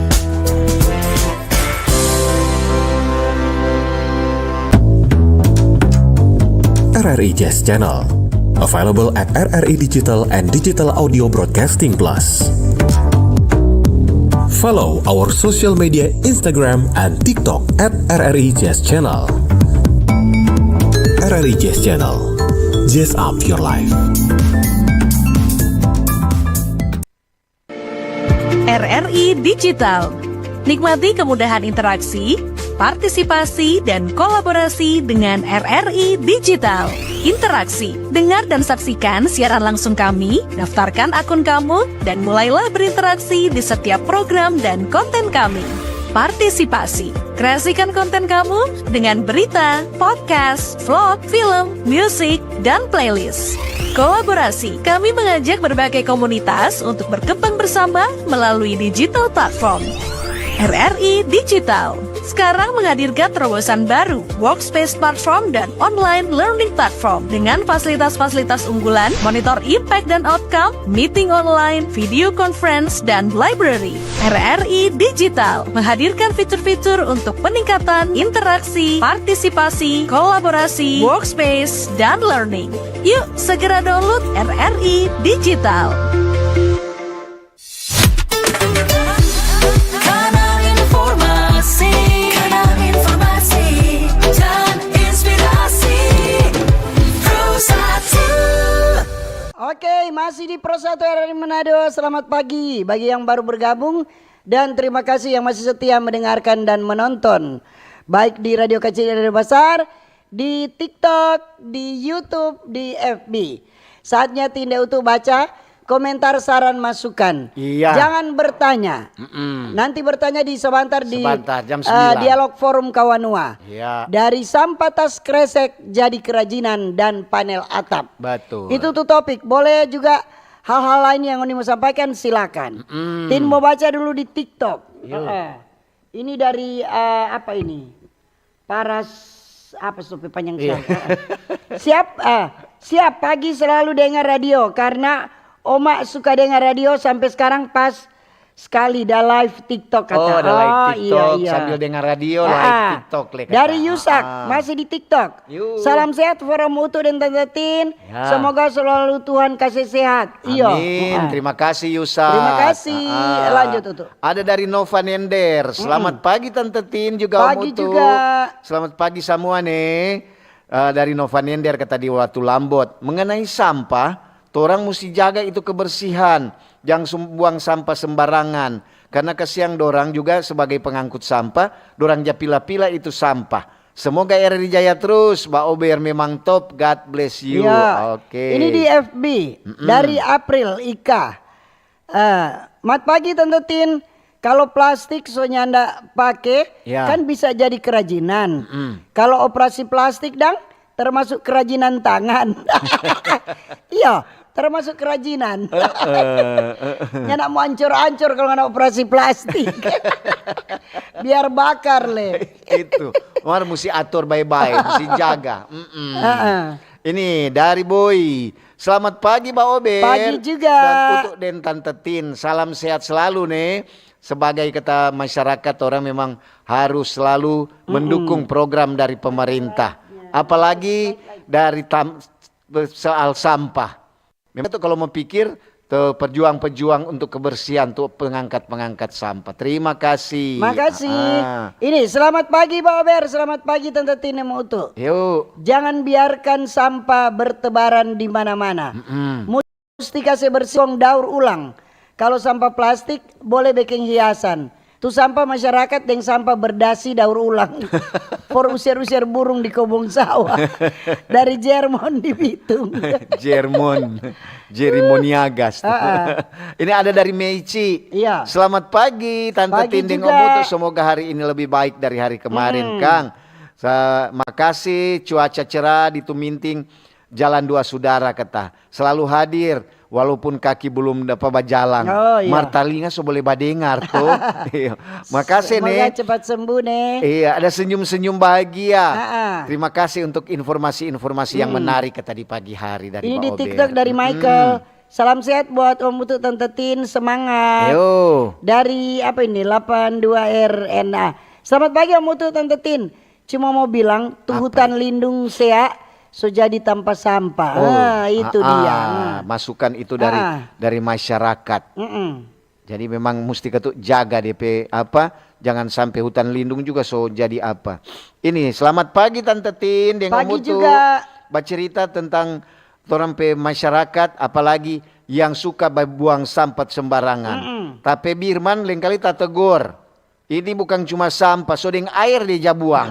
R R I Jazz Channel, available at R R I Digital and Digital Audio Broadcasting Plus. Follow our social media, Instagram and TikTok at R R I Jazz Channel. R R I Jazz Channel, jazz up your life. R R I Digital. Nikmati kemudahan interaksi, partisipasi, dan kolaborasi dengan R R I Digital. Interaksi, dengar dan saksikan siaran langsung kami, daftarkan akun kamu, dan mulailah berinteraksi di setiap program dan konten kami. Partisipasi, kreasikan konten kamu dengan berita, podcast, vlog, film, musik, dan playlist. Kolaborasi, kami mengajak berbagai komunitas untuk berkembang bersama melalui digital platform. R R I Digital sekarang menghadirkan terobosan baru, Workspace Platform dan Online Learning Platform, dengan fasilitas-fasilitas unggulan, monitor impact dan outcome, meeting online, video conference, dan library. R R I Digital menghadirkan fitur-fitur untuk peningkatan interaksi, partisipasi, kolaborasi, workspace, dan learning. Yuk, segera download R R I Digital. Kanal informasi, kanal informasi, dan inspirasi. Pro satu. Oke, masih di Pro satu R R I Manado. Selamat pagi bagi yang baru bergabung, dan terima kasih yang masih setia mendengarkan dan menonton, baik di radio kecil dan radio besar, di TikTok, di YouTube, di F B. Saatnya Tinde untuk baca komentar, saran, masukan. Iya. Jangan bertanya. Mm-mm. Nanti bertanya di sebentar di, sebentar, jam eh, sembilan. Dialog Forum Kawanua. Iya. Dari sampah tas kresek jadi kerajinan dan panel atap. Betul. Itu tuh topik. Boleh juga hal-hal lain yang ngoni mau sampaikan, silakan. Mm-mm. Tin mau baca dulu di TikTok. Iya. Heeh. Ini dari, eh, apa ini? Paras, apa so pe panjang. Iya. Siap, ah, siap pagi selalu dengar radio karena oma suka dengar radio sampe skarang pas Sekali da live TikTok kata. Oh, ada live Oh, TikTok iya, iya. sambil dengar radio, live Ah, TikTok le kata. Dari Yusak, Ah. masih di TikTok. Yuk. Salam sehat for Om Utu dan Tante Tin. Ya. Semoga selalu Tuhan kasih sehat. Iyo. Amin. Ah. Terima kasih, Yusak. Terima kasih. Ah. Lanjut, Utu. Ada dari Nova Nender. Selamat pagi, Tante Tin, juga Pagi Om Utu. juga. Selamat pagi semua nih. Eh, dari Nova Nender kata di Watu Lambot. Mengenai sampah, torang musti jaga itu kebersihan. Jang sum-, buang sampah sembarangan. Karena kasiang dorang juga sebagai pengangkut sampah, dorang ja pila-pila itu sampah. Semoga R R I jaya terus, Ba Ober memang top, God bless you. Ya. Oke. Ini di F B dari April Ika. Eh, mat pagi Tante Tin, kalau plastik so nyanda pake, Ya. kan bisa jadi kerajinan. Mm. Kalau operasi plastik dang, termasuk kerajinan tangan. Iya, termasuk kerajinan. Eh, eh, eh. Nyanda mau ancor-ancor kalau ngana operasi plastik. Biar bakar le. Itu. Mar musti atur bae-bae, musti jaga. Mm-mm. Heeh. Ini dari Boy. Selamat pagi, Ba Ober. Pagi juga. Dan untuk den Tante Tin. Salam sehat selalu nih. Sebagai kata masyarakat, orang memang harus selalu mendukung program dari pemerintah. Apalagi dari tam-, soal sampah. Memang tuh kalau mau pikir, tuh pejuang-pejuang untuk kebersihan, tuh pengangkat-pengangkat sampah. Terima kasih. Makasih. Ah. Ini, selamat pagi, Ba Ober. Selamat pagi, Tante Tin deng Utu. Yuk. Jangan biarkan sampah bertebaran di mana-mana. Mm-mm. Musti kase bersih kong daur ulang. Kalau sampah plastik, boleh bikin hiasan. Tu sampah masyarakat deng sampah berdasi daur ulang. For user-user burung di kobong sawah. Dari Jermon di Bitung. Jermon, Jerry Moniagas. Ah, ah. Ini ada dari Meici. Iya. Selamat pagi, Tante Pagi Tin deng juga. Om Utu. Semoga hari ini lebih baik dari hari kemarin, Mm-mm. Kang. Sa-, makasih, cuaca cerah di Tuminting, Jalan Dua Sudara, kata. Selalu hadir, walaupun kaki belum dapat bajalang. Oh, iya. Mar talinga so boleh badengar, to. Iya. Makasih, Semoga nih. Cepat sembuh, nih. Iya, ada senyum-senyum bahagia. Ah, ah. Terima kasih untuk informasi-informasi yang menarik kata di pagi hari dari Ini Ba di Ober. TikTok dari Mm-mm. Michael. Salam sehat buat Om Utu, Tante Tin, semangat. Yo. Dari apa ini? Delapan dua R N A. Selamat pagi Om Utu, Tante Tin. Cuma mau bilang, tu Apa? Hutan lindung Sea so jadi tampa sampah. Oh, Ah, itu ah, dia. ah, Hmm. Masukan itu dari Ah. dari masyarakat. Mm-mm. Jadi memang musti katu jaga D P apa, jangan sampai hutan lindung juga so jadi apa. Ini, selamat pagi Tante Tin deng Om Pagi Utu. Juga. Bacerita tentang torang pe masyarakat, apalagi yang suka ba-, buang sampat sembarangan. Mm-mm. Tapi Birman lengkali tategor. Ini bukang cuma sampah, so deng aer dia ja buang.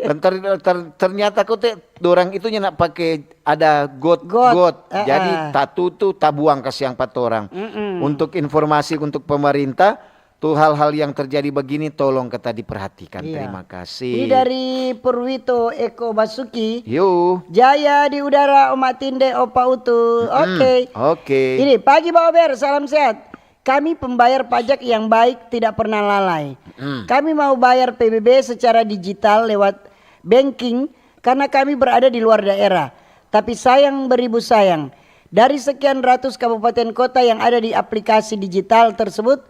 Dan ter-, ter-, ternyata kote dorang itu nyanda pake ada got, Got, got. eh, Jadi eh. tatutu tabuang kasiang pa torang. Mm-mm. Untuk informasi untuk pemerintah, tu hal-hal yang terjadi begini tolong kata diperhatikan. Iya. Terima kasih. Ini dari Purwito Eko Basuki. Yo. Jaya di udara, Oma Tinde, Opa Utu. Mm-mm. Oke. Oke. Ini pagi Baober, salam sehat. Kami pembayar pajak yang baik, tidak pernah lalai. Mm. Kami mau bayar P B B secara digital lewat banking karena kami berada di luar daerah. Tapi sayang beribu sayang, dari sekian ratus kabupaten kota yang ada di aplikasi digital tersebut,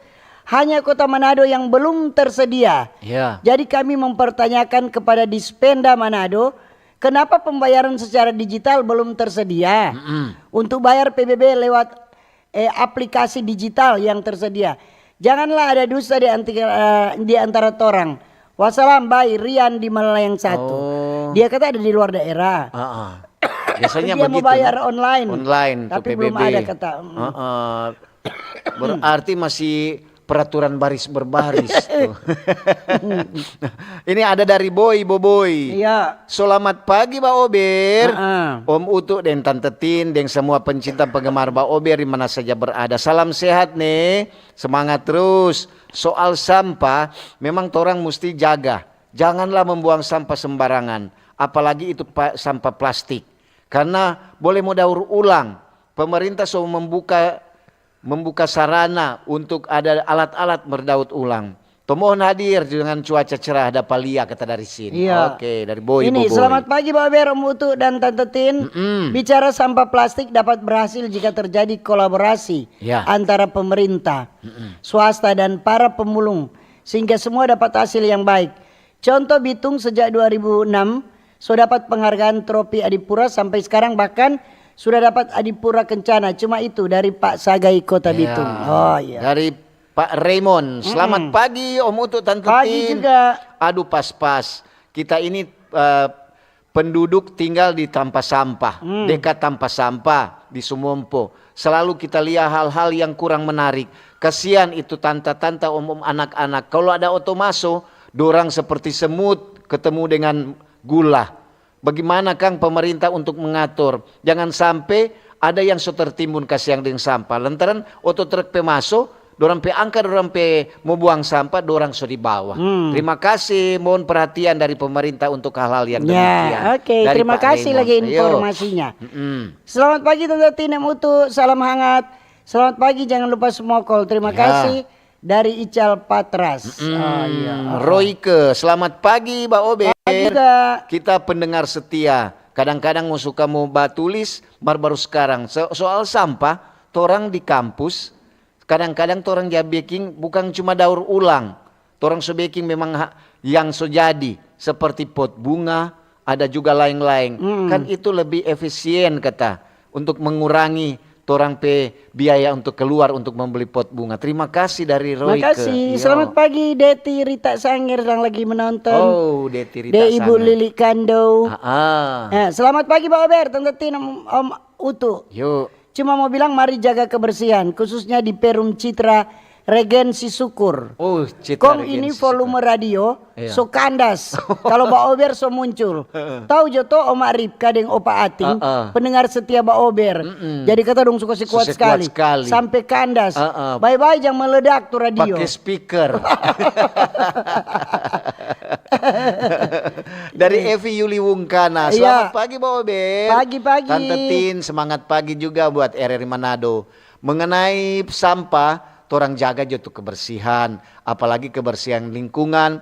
hanya Kota Manado yang belum tersedia. Ya. Jadi kami mempertanyakan kepada Dispenda Manado, kenapa pembayaran secara digital belum tersedia Mm-mm. untuk bayar P B B lewat, eh, aplikasi digital yang tersedia. Janganlah ada dusta di antara, di antara torang. Wassalam, by Rian di Malayang satu. Oh. Dia kata ada di luar daerah. Ah, ah. Biasanya Dia mau begitu. bayar online. Online, Tapi tu belum P B B. Ada kata. Mm. Ah, ah. Berarti masih peraturan baris berbaris tuh. Ini ada dari Boy Boboy. Iya. Selamat pagi Ba Ober. Ah, ah. Om Utu deng Tante Tin deng semua pencinta penggemar Ba Ober di mana saja berada. Salam sehat nih. Semangat terus. Soal sampah, memang torang musti jaga. Janganlah membuang sampah sembarangan, apalagi itu pa-, sampah plastik. Karena boleh mo daur ulang. Pemerintah so membuka, membuka sarana untuk ada alat-alat berdaur ulang. Tomohon hadir dengan cuaca cerah, dapa lia kata dari sini. Iya. Oke, dari Boy Ini, Boboy. Selamat pagi Bawa Ber, Om Utu dan Tante Tin. Mm-mm. Bicara sampah plastik dapat berhasil jika terjadi kolaborasi Ya. antara pemerintah, swasta dan para pemulung sehingga semua dapat hasil yang baik. Contoh Bitung sejak dua ribu enam so dapat penghargaan Tropi Adipura sampai sekarang bahkan sudah dapat Adipura Kencana. Cuma itu dari Pak Sagai Kota Ya. Bitung. Oh iya. Dari Pak Raymond, selamat pagi Om Utu, Tante Pagi Tin. Juga. Aduh, pas-pas. Kita ini eh, penduduk tinggal di Tampa Sampah, Hmm. dekat Tampa Sampah di Sumompo. Selalu kita lihat hal-hal yang kurang menarik. Kasihan itu tanta-tanta, om-om, anak-anak. Kalau ada oto maso, dorang seperti semut ketemu dengan gula. Bagaimana kang pemerintah untuk mengatur? Jangan sampai ada yang so tertimbun kasiang deng sampah. Lantaran oto truk pe maso, dorang pe angka, dorang pe mo buang sampah, dorang so di bawah. Hmm. Terima kasih, mohon perhatian dari pemerintah untuk hal-hal yang demikian. Ya, oke. Dari Terima Pak kasih Raymond. lagi Ayo. Informasinya. Mm-mm. Selamat pagi Tante Tin, Om Utu, salam hangat. Selamat pagi, jangan lupa smokol. Terima Ya. kasih dari Ical Patras. Oh, iya. Hmm, Royke, selamat pagi, Ba Ober. Pagi juga. Kita pendengar setia. Kadang-kadang mo suka mo batulis, mar baru sekarang. So- soal sampah, torang di kampus, kadang-kadang torang ja beking bukan cuma daur ulang. Torang so beking memang ha- yang so jadi, seperti pot bunga, ada juga laeng-laeng. Hmm. Kan itu lebih efisien kata untuk mengurangi torang pe biaya untuk keluar untuk membeli pot bunga. Terima kasih dari Royke. Makasih. Iyo. Selamat pagi Deti Rita Sangir yang lagi menonton. Oh, Deti Rita De Ibu Sangir. Lili Kando. Ah, ah. Eh, selamat pagi Ba Ober, Tante Tin, Om, Om Utu. Yuk. Cuma mau bilang mari jaga kebersihan, khususnya di Perum Citra Regensi Syukur. Oh, Citra Kong Regensi ini Syukur. Volume radio Iya. so kandas kalau Ba Ober so muncul. Tahu jo to Oma Ripka deng Opa Ating, Heeh. pendengar setia Ba Ober. Mm-mm. Jadi kata dong suka si kuat Suka sekali. Kuat sekali. Sampai kandas. Heeh. Bye-bye, jangan meledak tuh radio. Pakai speaker. Dari Evi Yuli Wungkana. Iya. Selamat pagi, Ba Ober. Pagi-pagi. Tante Tin, semangat pagi juga buat R R I Manado. Mengenai sampah, torang jaga jo tu kebersihan, apalagi kebersihan lingkungan,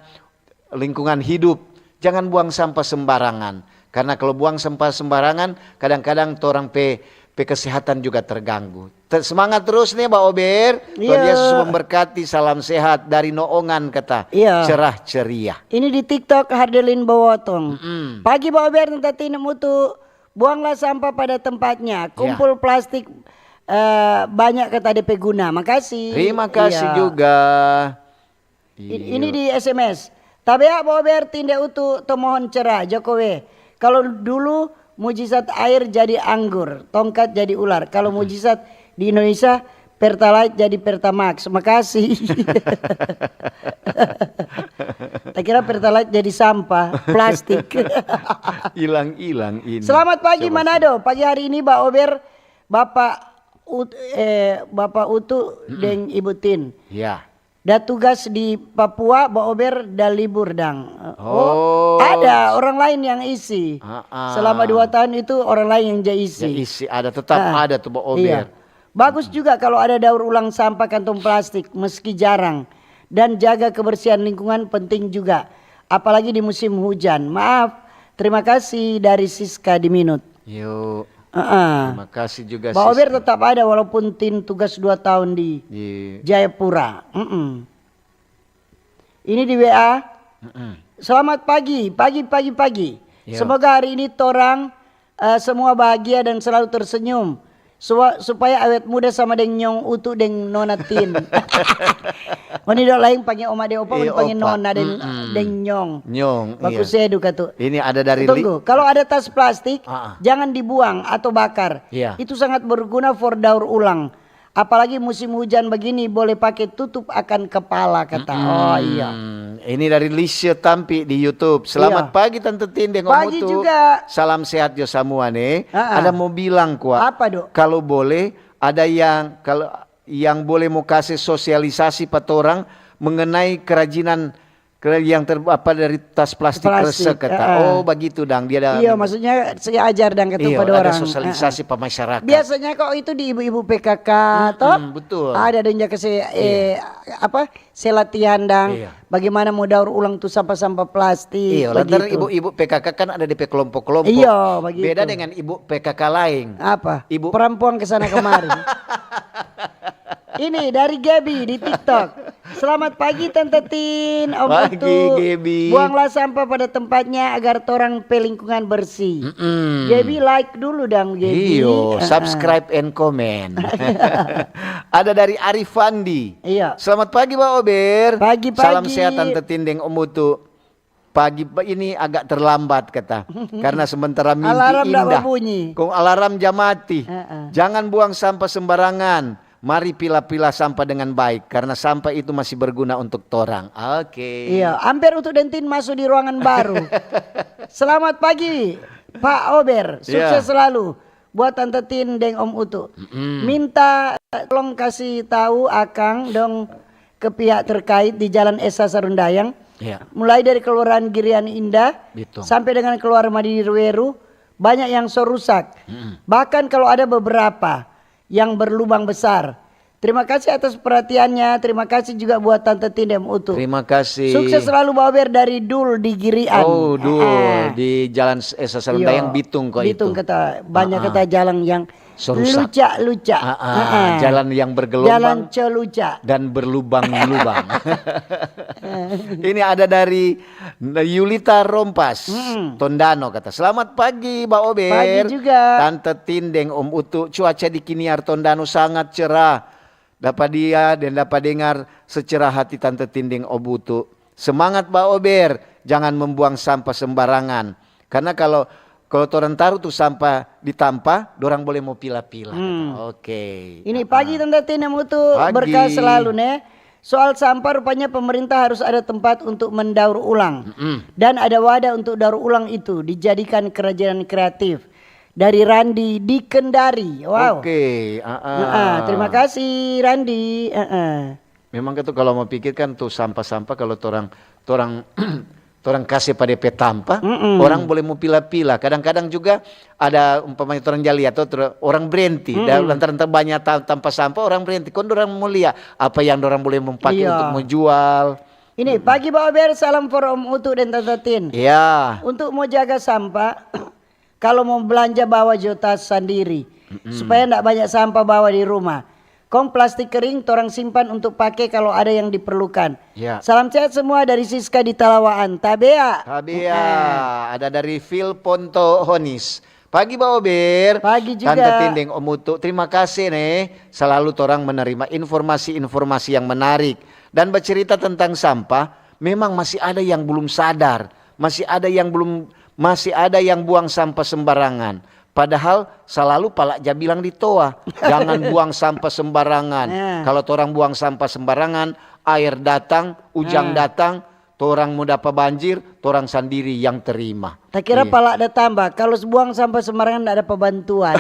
lingkungan hidup. Jangan buang sampah sembarangan. Karena kalau buang sampah sembarangan, kadang-kadang torang pe, pe kesehatan juga terganggu. Te- semangat terus nih, Ba Ober. Tuhan Iya. Yesus memberkati. Salam sehat dari Noongan, kata. Iya. Cerah ceria. Ini di TikTok Hardelin Bowotong. Mm-mm. Pagi Ba Ober, Tante Tin, Om Utu, buanglah sampah pada tempatnya. Kumpul plastik eh, banyak kata depe guna. Makasih. Terima kasih Iya. juga. I- Ini di S M S. Tabea Ba Ober, Tin deng Utu, tomohon cerah, Jokowi. Kalau dulu mujizat air jadi anggur, tongkat jadi ular. Kalau mujizat di Indonesia, Pertalite jadi Pertamax. Makasih. Tak kira Pertalite jadi sampah, plastik. Hilang-hilang ini. Selamat pagi Coba Manado. Pagi hari ini Ba Ober, Bapak Ut, eh, Bapak Utu deng Ibu Tin. Ya. Da tugas di Papua, Ba Ober da libur dang. Oh. Ada orang lain yang isi. Ah, ah. Selama dua tahun itu orang lain yang ja isi. Ya, isi ada, tetap Ah, ada tuh Ba Ober. Iya. Bagus juga kalau ada daur ulang sampah kantong plastik, meski jarang. Dan jaga kebersihan lingkungan penting juga, apalagi di musim hujan. Maaf, terima kasih dari Siska di Minut. Yuk. Heeh. Terima kasih juga, Ba Ober Siska. Tetap ada walaupun Tin tugas dua tahun di Di Jayapura. Mm-mm. Ini di W A. Mm-mm. Selamat pagi, pagi, pagi, pagi. Iya. Semoga hari ini torang eh, semua bahagia dan selalu tersenyum. Sua- supaya awet muda sama deng nyong Utu deng nona Tin. Ngoni dong lain panggil oma deng opa, Iya, ngoni panggil opa. nona deng, Mm-mm. deng nyong. Nyong, Baku iya. sedu katu. Ini ada dari Li- Tunggu, kalau ada tas plastik, Ah, ah. jangan dibuang atau bakar. Iya. Itu sangat berguna for daur ulang. Apalagi musim hujan begini, boleh pakai tutup akan kepala, kata. Oh iya. Hmm, ini dari Lisha Tampi di YouTube. Selamat Iya. Pagi Tante Tin deng Om Pagi Utu. Juga. Salam sehat jo samua nih. Ah, ah. Ada mau bilang kwa. Apa, Dok? Kalau boleh, ada yang kalau yang boleh mau kasih sosialisasi pa torang mengenai kerajinan Yang ter-, apa, dari tas plastik. Plastik, kresek, kata. Heeh. Oh, bagitu, dang. Dia ada. Iya, maksudnya saya ajar, dang, kata. Iya, pa ada dorang. Sosialisasi, heeh, pa masyarakat. Biasanya kok itu di ibu-ibu P K K, toh? Mm-mm, betul. Ada dong yang kasih, eh, iya, apa, se latihan, dang. Iya. Bagaimana mo daur ulang tu sampah-sampah plastik. Iya, lantaran begitu. Ibu-ibu P K K kan ada depe kelompok-kelompok. Iya, begitu. Beda dengan ibu P K K lain. Apa? Ibu perempuan ke sana kemari. Ini dari Gaby di TikTok. Selamat pagi, Tante Tin, Om Utu. Pagi, Gaby. Buanglah sampah pada tempatnya agar torang pe lingkungan bersih. Mm-mm. Gaby, like dulu dong, Gaby. Iyo, heeh, subscribe and comment. Ada dari Arifandi. Iya. Selamat pagi, Ba Ober. Pagi-pagi. Salam sehat, Tante Tin deng Om Utu. Pagi pa-, ini agak terlambat, kata. Karena sementara mimpi indah. Alarm ndak babunyi. Kong alarm ja mati. Heeh. Jangan buang sampah sembarangan. Mari pila-pila sampah dengan baik, karena sampah itu masih berguna untuk torang. Oke. Iya, amper Utu deng Tin maso di ruangan baru. Selamat pagi, Pak Ober. Iya. Sukses selalu buat Tante Tin deng Om Utu. Mm-mm. Minta tolong kasi tau akang dong ke pihak terkait di Jalan Esa Sarundayang. Iya. Mulai dari Kelurahan Girian Indah, betul, sampe dengan Kelurahan Madidi Ruweru, banyak yang so rusak. Mm-mm. Bahkan kalo ada beberapa yang berlubang besar. Terima kasih atas perhatiannya. Terima kasih juga buat Tante Tin deng Utu. Terima kasih. Sukses selalu, Ba Ober, dari Dul di Girian. Oh, Dul, heeh, di Jalan S-, Esa Sarundayang, iyo, Bitung kok itu. Bitung kata, banyak, heeh, kata jalan yang so rusak. Luca-luca. Ah, ah, heeh, jalan yang bergelombang. Jalan celuca. Dan berlubang-lubang. Ini ada dari Yulita Rompas, mm-mm, Tondano, kata, "Selamat pagi, Ba Ober." Pagi juga. Tante Tin deng Om Utu, cuaca di Kiniar Tondano sangat cerah. Dapa dia dan dapa dengar secerah hati Tante Tin deng Om Utu. Semangat, Ba Ober, jangan membuang sampah sembarangan. Karena kalau, kalau torang taru tu sampah di tampa, dorang boleh mo pila-pila, kata. Hmm. Oke. Ini, ah, pagi, Tante Tin deng Om Utu, pagi, berkah selalu, ne. Soal sampah, rupanya pemerintah harus ada tempat untuk mendaur ulang. Mm-mm. Dan ada wadah untuk daur ulang itu dijadikan kerajinan kreatif. Dari Randi di Kendari. Wow. Oke, ah, ah. Heeh, terima kasih, Randi. Heeh. Memang katu kalau mo pikir kan tu sampah-sampah, kalau torang, torang, torang kase pa de pe tampa, mm-mm, orang boleh mo pila-pila. Kadang-kadang juga ada, umpamanya torang ja lia to, tor-, orang brenti. Mm-mm. Da-, lantaran ta-, banya ta-, tampa sampah, orang brenti. Kong dorang mo lia apa yang dorang boleh mo pake, iya, untuk mo jual. Ini, mm-mm, pagi, Ba Ober, salam for Om Utu deng Tante Tin. Iya. Untuk mo jaga sampah, kalo mo blanja, bawa jo tas sandiri, mm-mm, supaya nda banya sampah bawa di rumah. Kong plastik kering torang simpan untuk pake kalo ada yang diperlukan. Ya. Salam sehat semua dari Siska di Talawaan. Tabea. Tabea. Mm-mm. Ada dari Phil Ponto Honis. Pagi, Ba Ober. Pagi juga. Tante Tin deng Om Utu, terima kasih ne. Selalu torang menerima informasi-informasi yang menarik dan bercerita tentang sampah. Memang masih ada yang belum sadar, masih ada yang belum, masih ada yang buang sampah sembarangan. Padahal salalu pala ja bilang di toa, "Jangan buang sampah sembarangan." Nah. Kalo torang buang sampah sembarangan, aer datang, ujang, nah, datang, torang mo dapa banjir, torang sandiri yang terima. Ta kira, iya, pala ada tamba, kalo buang sampah sembarangan nda dapa bantuan.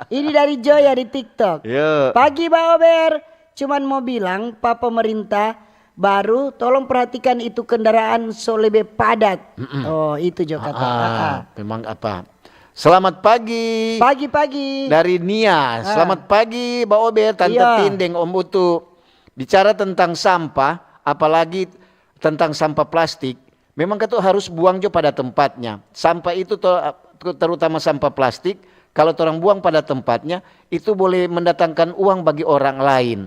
Ini dari Joya di TikTok. Iya. Pagi, Ba Ober. Cuman mo bilang pa pemerintah baru, tolong perhatikan itu kendaraan so lebe padat. Mm-mm. Oh, itu jo kata. Ah, ah, ah, memang apa? Selamat pagi. Pagi-pagi. Dari Nia. Ah. Selamat pagi, Ba Ober, Tante, iya, Tin deng Om Utu. Bicara tentang sampah, apalagi tentang sampah plastik, memang katu harus buang jo pada tempatnya. Sampah itu to-, terutama sampah plastik, kalo torang buang pada tempatnya, itu boleh mendatangkan uang bagi orang lain.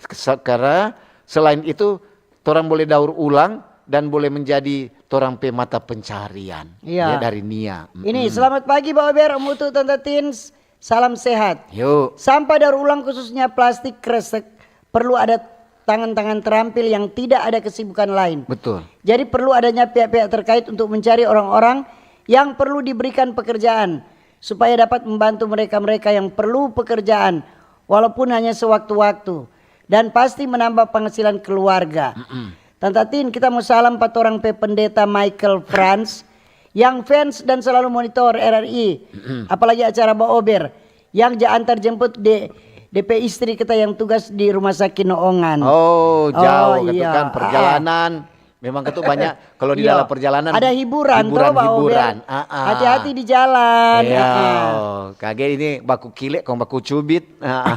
Se-, karena selain itu, torang boleh daur ulang dan boleh menjadi torang pe mata pencarian. Iya. Ya, dari Nia. Mm-mm. Ini, selamat pagi, Ba Ober, Om Utu, Tante Tins. Salam sehat. Yuk. Sampah daur ulang, khususnya plastik kresek, perlu ada tangan-tangan terampil yang tidak ada kesibukan lain. Betul. Jadi, perlu adanya pihak-pihak terkait untuk mencari orang-orang yang perlu diberikan pekerjaan, supaya dapat membantu mereka-mereka yang perlu pekerjaan, walaupun hanya sewaktu-waktu, dan pasti menambah penghasilan keluarga. Mm-mm. Tanta Tin, kita mo salam pa torang pe pendeta Michael Franz, yang fans dan selalu monitor R R I, mm-mm, apalagi acara Ba Ober, yang ja antar jemput de, Depe istri kita yang tugas di rumah sakit Noongan. Oh, Oh, jauh gitu iya. kan Ah, ah. Perjalanan. Memang itu banyak kalau di Iya. dalam perjalanan Ada hiburan, toh, Bang Ober? hiburan. Ah, ah. Hati-hati di jalan. Iya, Ah, ah. Kage ini baku kile kong baku cubit. Ah, ah.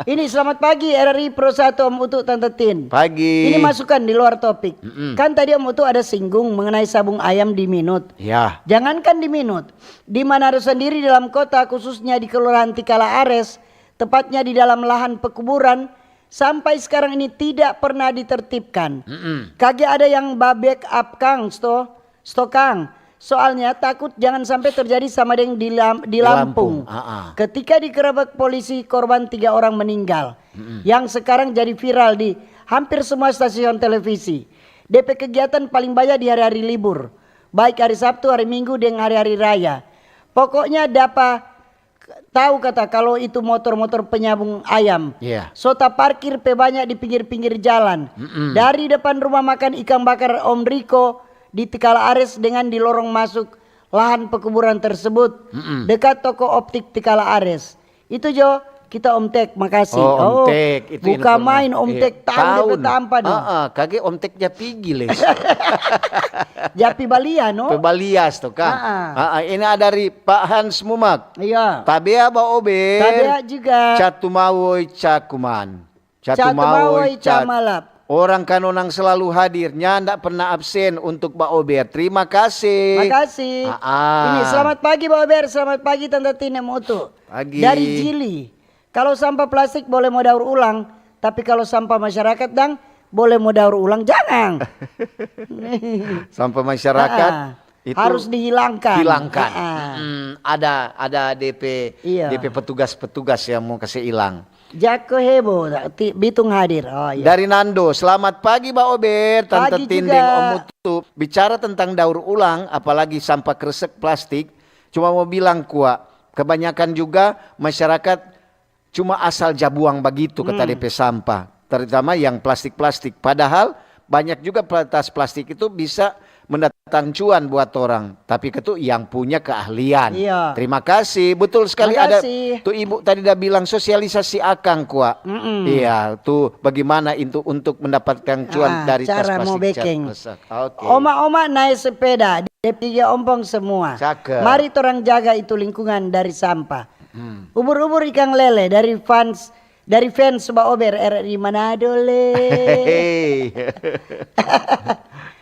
Ini selamat pagi R R I Pro satu Om Utu, Tante Tin. Pagi. Ini masukan di luar topik. Kan tadi Om Utu ada singgung mengenai sabung ayam di Minut. Ya. Jangankan di Minut, di Manado sendiri dalam kota, khususnya di Kelurahan Tikala Ares, tepatnya di dalam lahan pekuburan, sampai sekarang ini tidak pernah ditertibkan. Kage ada yang ba-backup kang sto, sto kang. Soalnya takut jangan sampai terjadi sama deng di, Lam- di Di Lampung. Lampung, ah, ah. Ketika digerebek polisi, korban tiga orang meninggal. Yang sekarang jadi viral di hampir semua stasiun televisi. Depe kegiatan paling banyak di hari-hari libur, baik hari Sabtu, hari Minggu, deng hari-hari raya. Pokoknya dapa tahu kata kalau itu motor-motor penyabung ayam. Iya. So taparkir pe banyak di pinggir-pinggir jalan. Dari depan rumah makan ikang bakar Om Riko di Tikala Ares dengan di lorong masuk lahan pekuburan tersebut, dekat toko optik Tikala Ares. Itu jo, kita Om Tek, makasih. Oh, Om Tek, itu Buka informasi. Main Om Iya. Tek, tahu depe tampa dong. Heeh, kage Om Tek ja pigi les. Japi balia, no? Pebalias tuh kan. Ah, ah. Ah, ah, ini ada dari Pak Hans Mumak. Iya. Tabea Ba Ober. Tabea juga. Catu mawoi cakuman. Catu Catu mawoi mawoi cat. Camalap. Orang kanonang selalu hadir, nyanda pernah absen untuk Ba Ober. Terima kasih. Makasih. Ah, ah. Ini selamat pagi Ba Ober, selamat pagi Tante Tine Mutu. Pagi. Dari Jili. Kalau sampah plastik boleh mo daur ulang, tapi kalau sampah masyarakat dang boleh mo daur ulang, jangan. Sampah masyarakat Ah, ah. itu Harus dihilangkan. Hilangkan. Ah, ah. Mm, ada ada DP Iya. DP petugas-petugas yang mau kasih hilang. Jako hebo, ti- Bitung hadir. Oh iya. Dari Nando, selamat pagi Ba Ober, Tante Pagi Tin juga. deng Om Utu. Bicara tentang daur ulang, apalagi sampah kresek plastik, cuma mau bilang kwa, kebanyakan juga masyarakat cuma asal ja buang bagitu kata Hmm. DP sampah, terutama yang plastik-plastik. Padahal banyak juga tas plastik itu bisa mendatang cuan buat orang, tapi itu yang punya keahlian. Iya. Terima kasih. Betul sekali ada Makasih. tuh ibu tadi udah bilang sosialisasi akang kwa. Mm-mm. Iya, tuh bagaimana itu untuk mendapatkan cuan Ah, dari tas cara mo plastik cat bekeng. kresek. Oke. Oma-oma nae sepeda, de pigi ompong semua. Cakep. Mari torang jaga itu lingkungan dari sampah. Hmm. Ubur-ubur ikang lele dari fans dari fans Ba Ober R R I Manado le. Hei.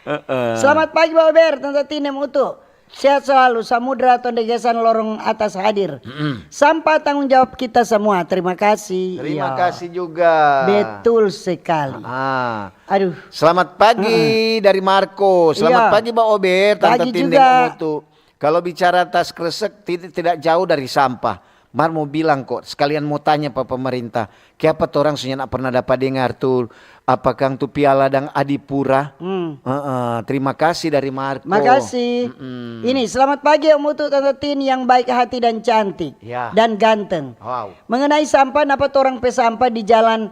Heeh. Selamat pagi Ba Ober, Tanta Tine Mutu. Sehat selalu, Samudra Tonde Gesan Lorong Atas hadir. Mm-mm. Sampah tanggung jawab kita semua. Terima kasih. Terima Iya. kasih juga. Betul sekali. Ah. Aduh. Selamat pagi dari Marco. Selamat Iya. pagi Ba Ober, Tanta Pagi Tine juga. Mutu. Kalau bicara tas kresek, ti- tidak jauh dari sampah. Mar mau bilang kok, sekalian mau tanya pa pemerintah, kiapa torang so nyanda pernah dapa dengar tu, apa kang tu piala dang Adipura? Hmm. Heeh, terima kasih dari Marco. Makasih. Mm-mm. Ini selamat pagi Om Utu, Tanta Tin yang baik hati dan cantik Ya. dan ganteng. Wow. Mengenai sampah, napa torang pe sampah di jalan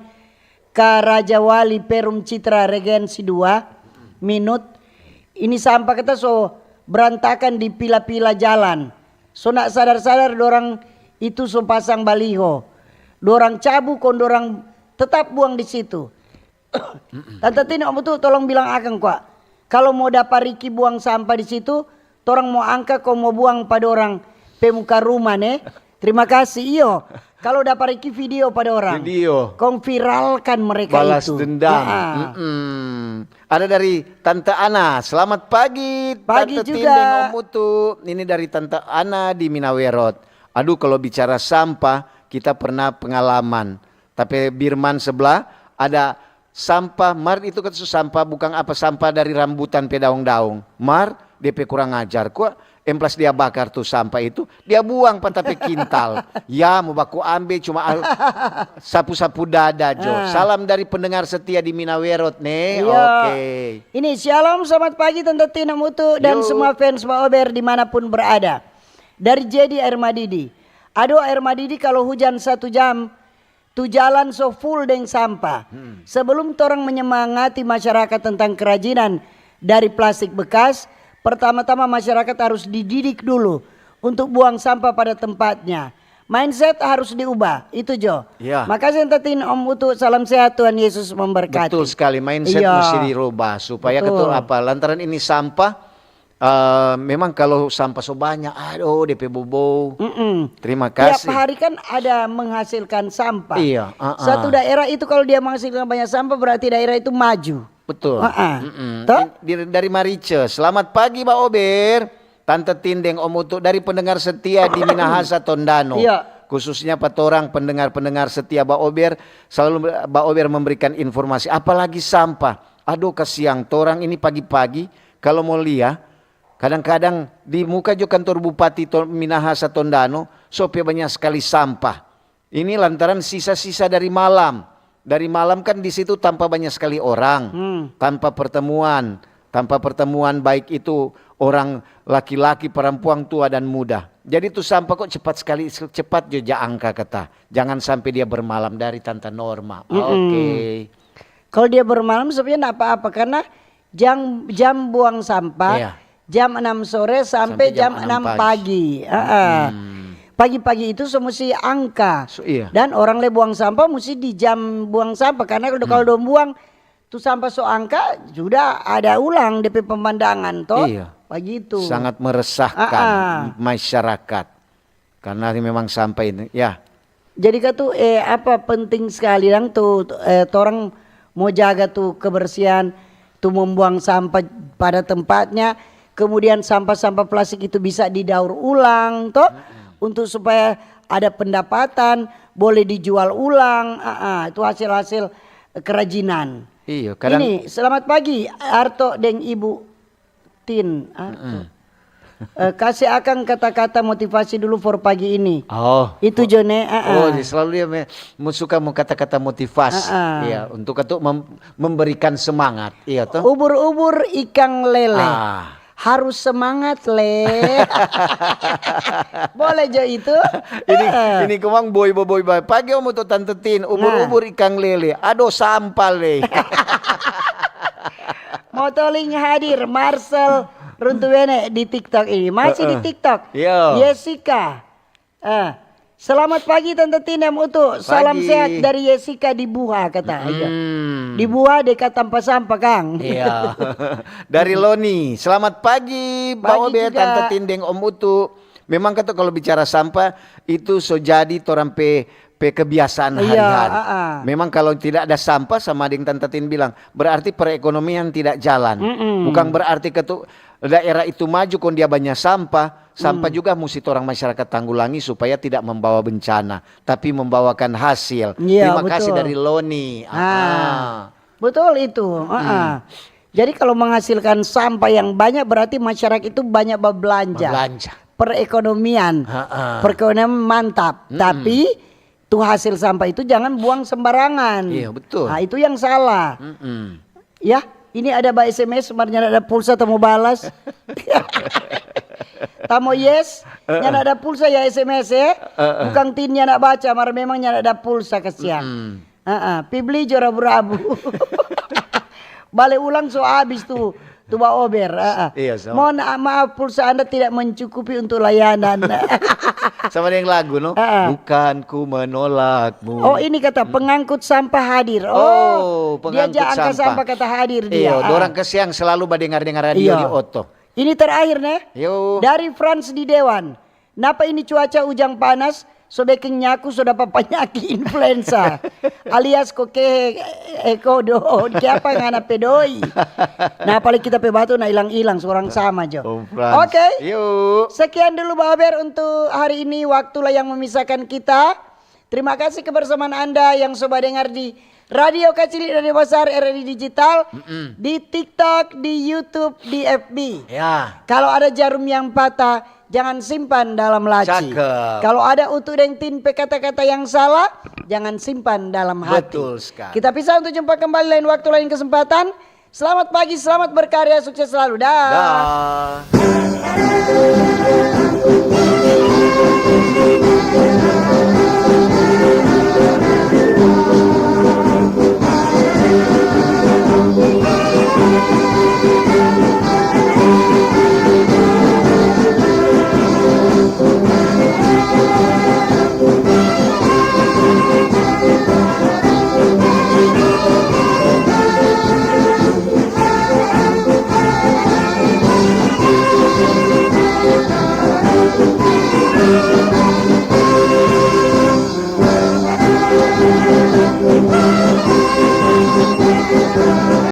ka Raja Wali Perum Citra Regensi dua, Minut. Ini sampah kita so berantakan di pila-pila jalan. So nak sadar-sadar dorang itu so pasang baliho. Dorang cabu kong dorang tetap buang di situ. Tanta Tin, Om Utu tolong bilang akang kwa. Kalau mo dapa Riki buang sampah di situ, torang mo angka kong mo buang pa dorang pe muka rumah ne. Terima kasih. Iyo. Kalau dapa Riki video pa dorang. Video. Kong viralkan mereka Balas itu. dendam. Heeh. Mm-mm. Ada dari Tante Ana. Selamat pagi, Pagi Tante Tin juga. deng Om Utu. Ini dari Tante Ana di Minawerot. Aduh, kalau bicara sampah, kita pernah pengalaman. Tapi Birman sebelah ada sampah, mar itu kata su sampah, bukan apa sampah dari rambutan pe daong-daong. Mar, depe kurang ajar kwa, emplas dia bakar tu sampah itu, dia buang pa tapi kintal. Ya, mau baku ambe cuma al- sapu-sapu dada jo. Ah. Salam dari pendengar setia di Minawerot ne. Iya. Oke. Ini shalom, selamat pagi Tante Tin, Om Utu dan Yo. Semua fans Ba Ober dimanapun berada. Dari Jedi Air Madidi. Aduh Air Madidi, kalau hujan satu jam, tu jalan so full deng sampah. Sebelum torang menyemangati masyarakat tentang kerajinan dari plastik bekas, pertama-tama masyarakat harus dididik dulu untuk buang sampah pada tempatnya. Mindset harus diubah, itu jo. Ya. Makasih Tante Tin, Om Utu, salam sehat, Tuhan Yesus memberkati. Betul sekali, mindset Iya. mesti dirubah supaya Betul. ketul apa? Lantaran ini sampah, eh, memang kalau sampah so banyak, aduh, depe bobou. Mm-mm. Terima Tiap kasih. hari kan ada menghasilkan sampah. Iya, uh-uh. Satu daerah itu kalau dia menghasilkan banyak sampah, berarti daerah itu maju. Betul. Uh-uh. Mm-mm. Toh? In-, di-, dari Marice, selamat pagi, Ba Ober. Tante Tin deng Om Utu dari pendengar setia di Minahasa, Tondano. Iya. Khususnya pa torang pendengar-pendengar setia Ba Ober, selalu Ba Ober memberikan informasi, apalagi sampah. Aduh, kasiang, torang ini pagi-pagi, kalau mo lia, kadang-kadang di muka jo kantor bupati To-, Minahasa, Tondano, so pe banya skali sampah. Ini lantaran sisa-sisa dari malam. Dari malam kan di situ tampa banya skali orang, Hmm. tanpa pertemuan, tanpa pertemuan baik itu orang laki-laki, parampuang, tua dan muda. Jadi tu sampah kok cepat skali, cepat jo ja angka kata. Jangan sampe dia bermalam dari Tanta Norma. Mm-mm. Oke. Kalau dia bermalam sebenarnya nda apa-apa karena jam, jam buang sampah, Iya. jam enam sore sampe Sampe jam jam enam enam pagi. pagi. Heeh. Hmm. Pagi-pagi itu so musti angka. So, iya. Dan orang le buang sampah musti di jam buang sampah karena kalau, Hmm. kalau dong buang tu sampah so angka, sudah ada ulang depe pemandangan to. Iya. Bagitu. Sangat meresahkan Ah, ah. masyarakat. Karena ini memang sampah ini, ya. Jadi katu, eh, apa penting skali dang tu, eh, torang mo jaga tu kebersihan, tu membuang sampah pada tempatnya, kemudian sampah-sampah plastik itu bisa didaur ulang to, Mm-mm. untuk supaya ada pendapatan, boleh dijual ulang, ah, ah, itu hasil-hasil kerajinan. Iya, kadang Ini, selamat pagi, Arto deng Ibu Tin. Arto. Mm-mm. Eh, kasih akang kata-kata motivasi dulu for pagi ini. Oh. Itu Oh. jo ne, ah, Oh, ah. dia selalu dia me-, mo suka mo kata-kata motivasi. Ah, ah. Iya, untuk itu mem-, memberikan semangat. Iya, toh? Ubur-ubur ikang lele. Ah. Harus semangat, le. Boleh jo itu. Ini, Ah. ini kumang boy, boy, boy, boy. Pagi Om Utu, Tante Tin, ubur-ubur Nah. ikang lele. Aduh, sampah, le. Motoling hadir, Marcel Runtuwene di TikTok ini. Masih di Heeh. TikTok. Yo. Jessica. Eh, selamat pagi, Tante Tin deng Utu. Salam Pagi. sehat dari Jessica di Buha, kata. Iya. Mm. Di Buha dekat tampa sampah, kang. Iya. Dari Loni, selamat pagi, Pagi Ba Obe, juga. Tante Tin deng Om Utu. Memang kata kalau bicara sampah, itu so jadi torang pe, pe kebiasaan Iya, hari-hari. ah, ah. Memang kalau tidak ada sampah, sama deng Tante Tin bilang, berarti perekonomian tidak jalan. Mm-mm. Bukan berarti ketu-, daerah itu maju kong dia banya sampah, sampah Hmm. juga musti torang masyarakat tanggulangi supaya tidak membawa bencana, tapi membawakan hasil. Iya, Terima kasih betul. dari Loni. Ah, Ah. betul itu. Ah, ah. Hmm. Jadi kalau menghasilkan sampah yang banyak, berarti masyarakat itu banyak berbelanja. Berbelanja. Perekonomian. Ha, ah. Perekonomian mantap. Mm-mm. Tapi tu hasil sampah itu jangan buang sembarangan. Iya, betul. Ah, itu yang salah. Mm-mm. Ya, ini ada ba S M S, mar nyanda ada pulsa, tamo balas. Tamo yes, nyanda ada pulsa ya S M S ya. Heeh. Bukang Tin nyanda baca, mar memang nyanda ada pulsa, kasiang. Mm-mm. Heeh, pi bli jo rabu-rabu. Bale ulang so abis tu, tu ba ober. Heeh. Iya, so. Mohon a-, maaf, pulsa Anda tidak mencukupi untuk layanan. Sama deng lagu, no? Heeh. Bukan ku menolakmu. Oh, ini kata pengangkut sampah hadir. Oh, Oh, dia pengangkut ja angka sampah. sampah kata hadir dia. Iyo, Ah. dorang kasiang selalu badengar-dengar radio Iya. di oto. Ini terakhir, ne? Yo. Dari Frans di Dewan. Napa ini cuaca ujang panas so beking nyaku so dapa panyaki influenza alias kokehe eko do kiapa ngana pe doi. Nah, apalagi kita pe batu na ilang-ilang, so orang sama jo. Om Frans. Oke. Yuk. Sekian dulu, Baober, untuk hari ini. Waktulah yang memisahkan kita. Terima kasih kebersamaan Anda yang so badengar di Radio Kacili, Radio Basar, R R I Digital, Mm-mm. di TikTok, di YouTube, di F B. Ya. Kalau ada jarum yang patah, jangan simpan dalam laci. Cakep. Kalau ada Utu deng Tin pe kata-kata yang salah, jangan simpan dalam hati. Betul sekali. Kita pisah untuk jumpa kembali lain waktu, lain kesempatan. Selamat pagi, selamat berkarya, sukses selalu. Dah. Dah.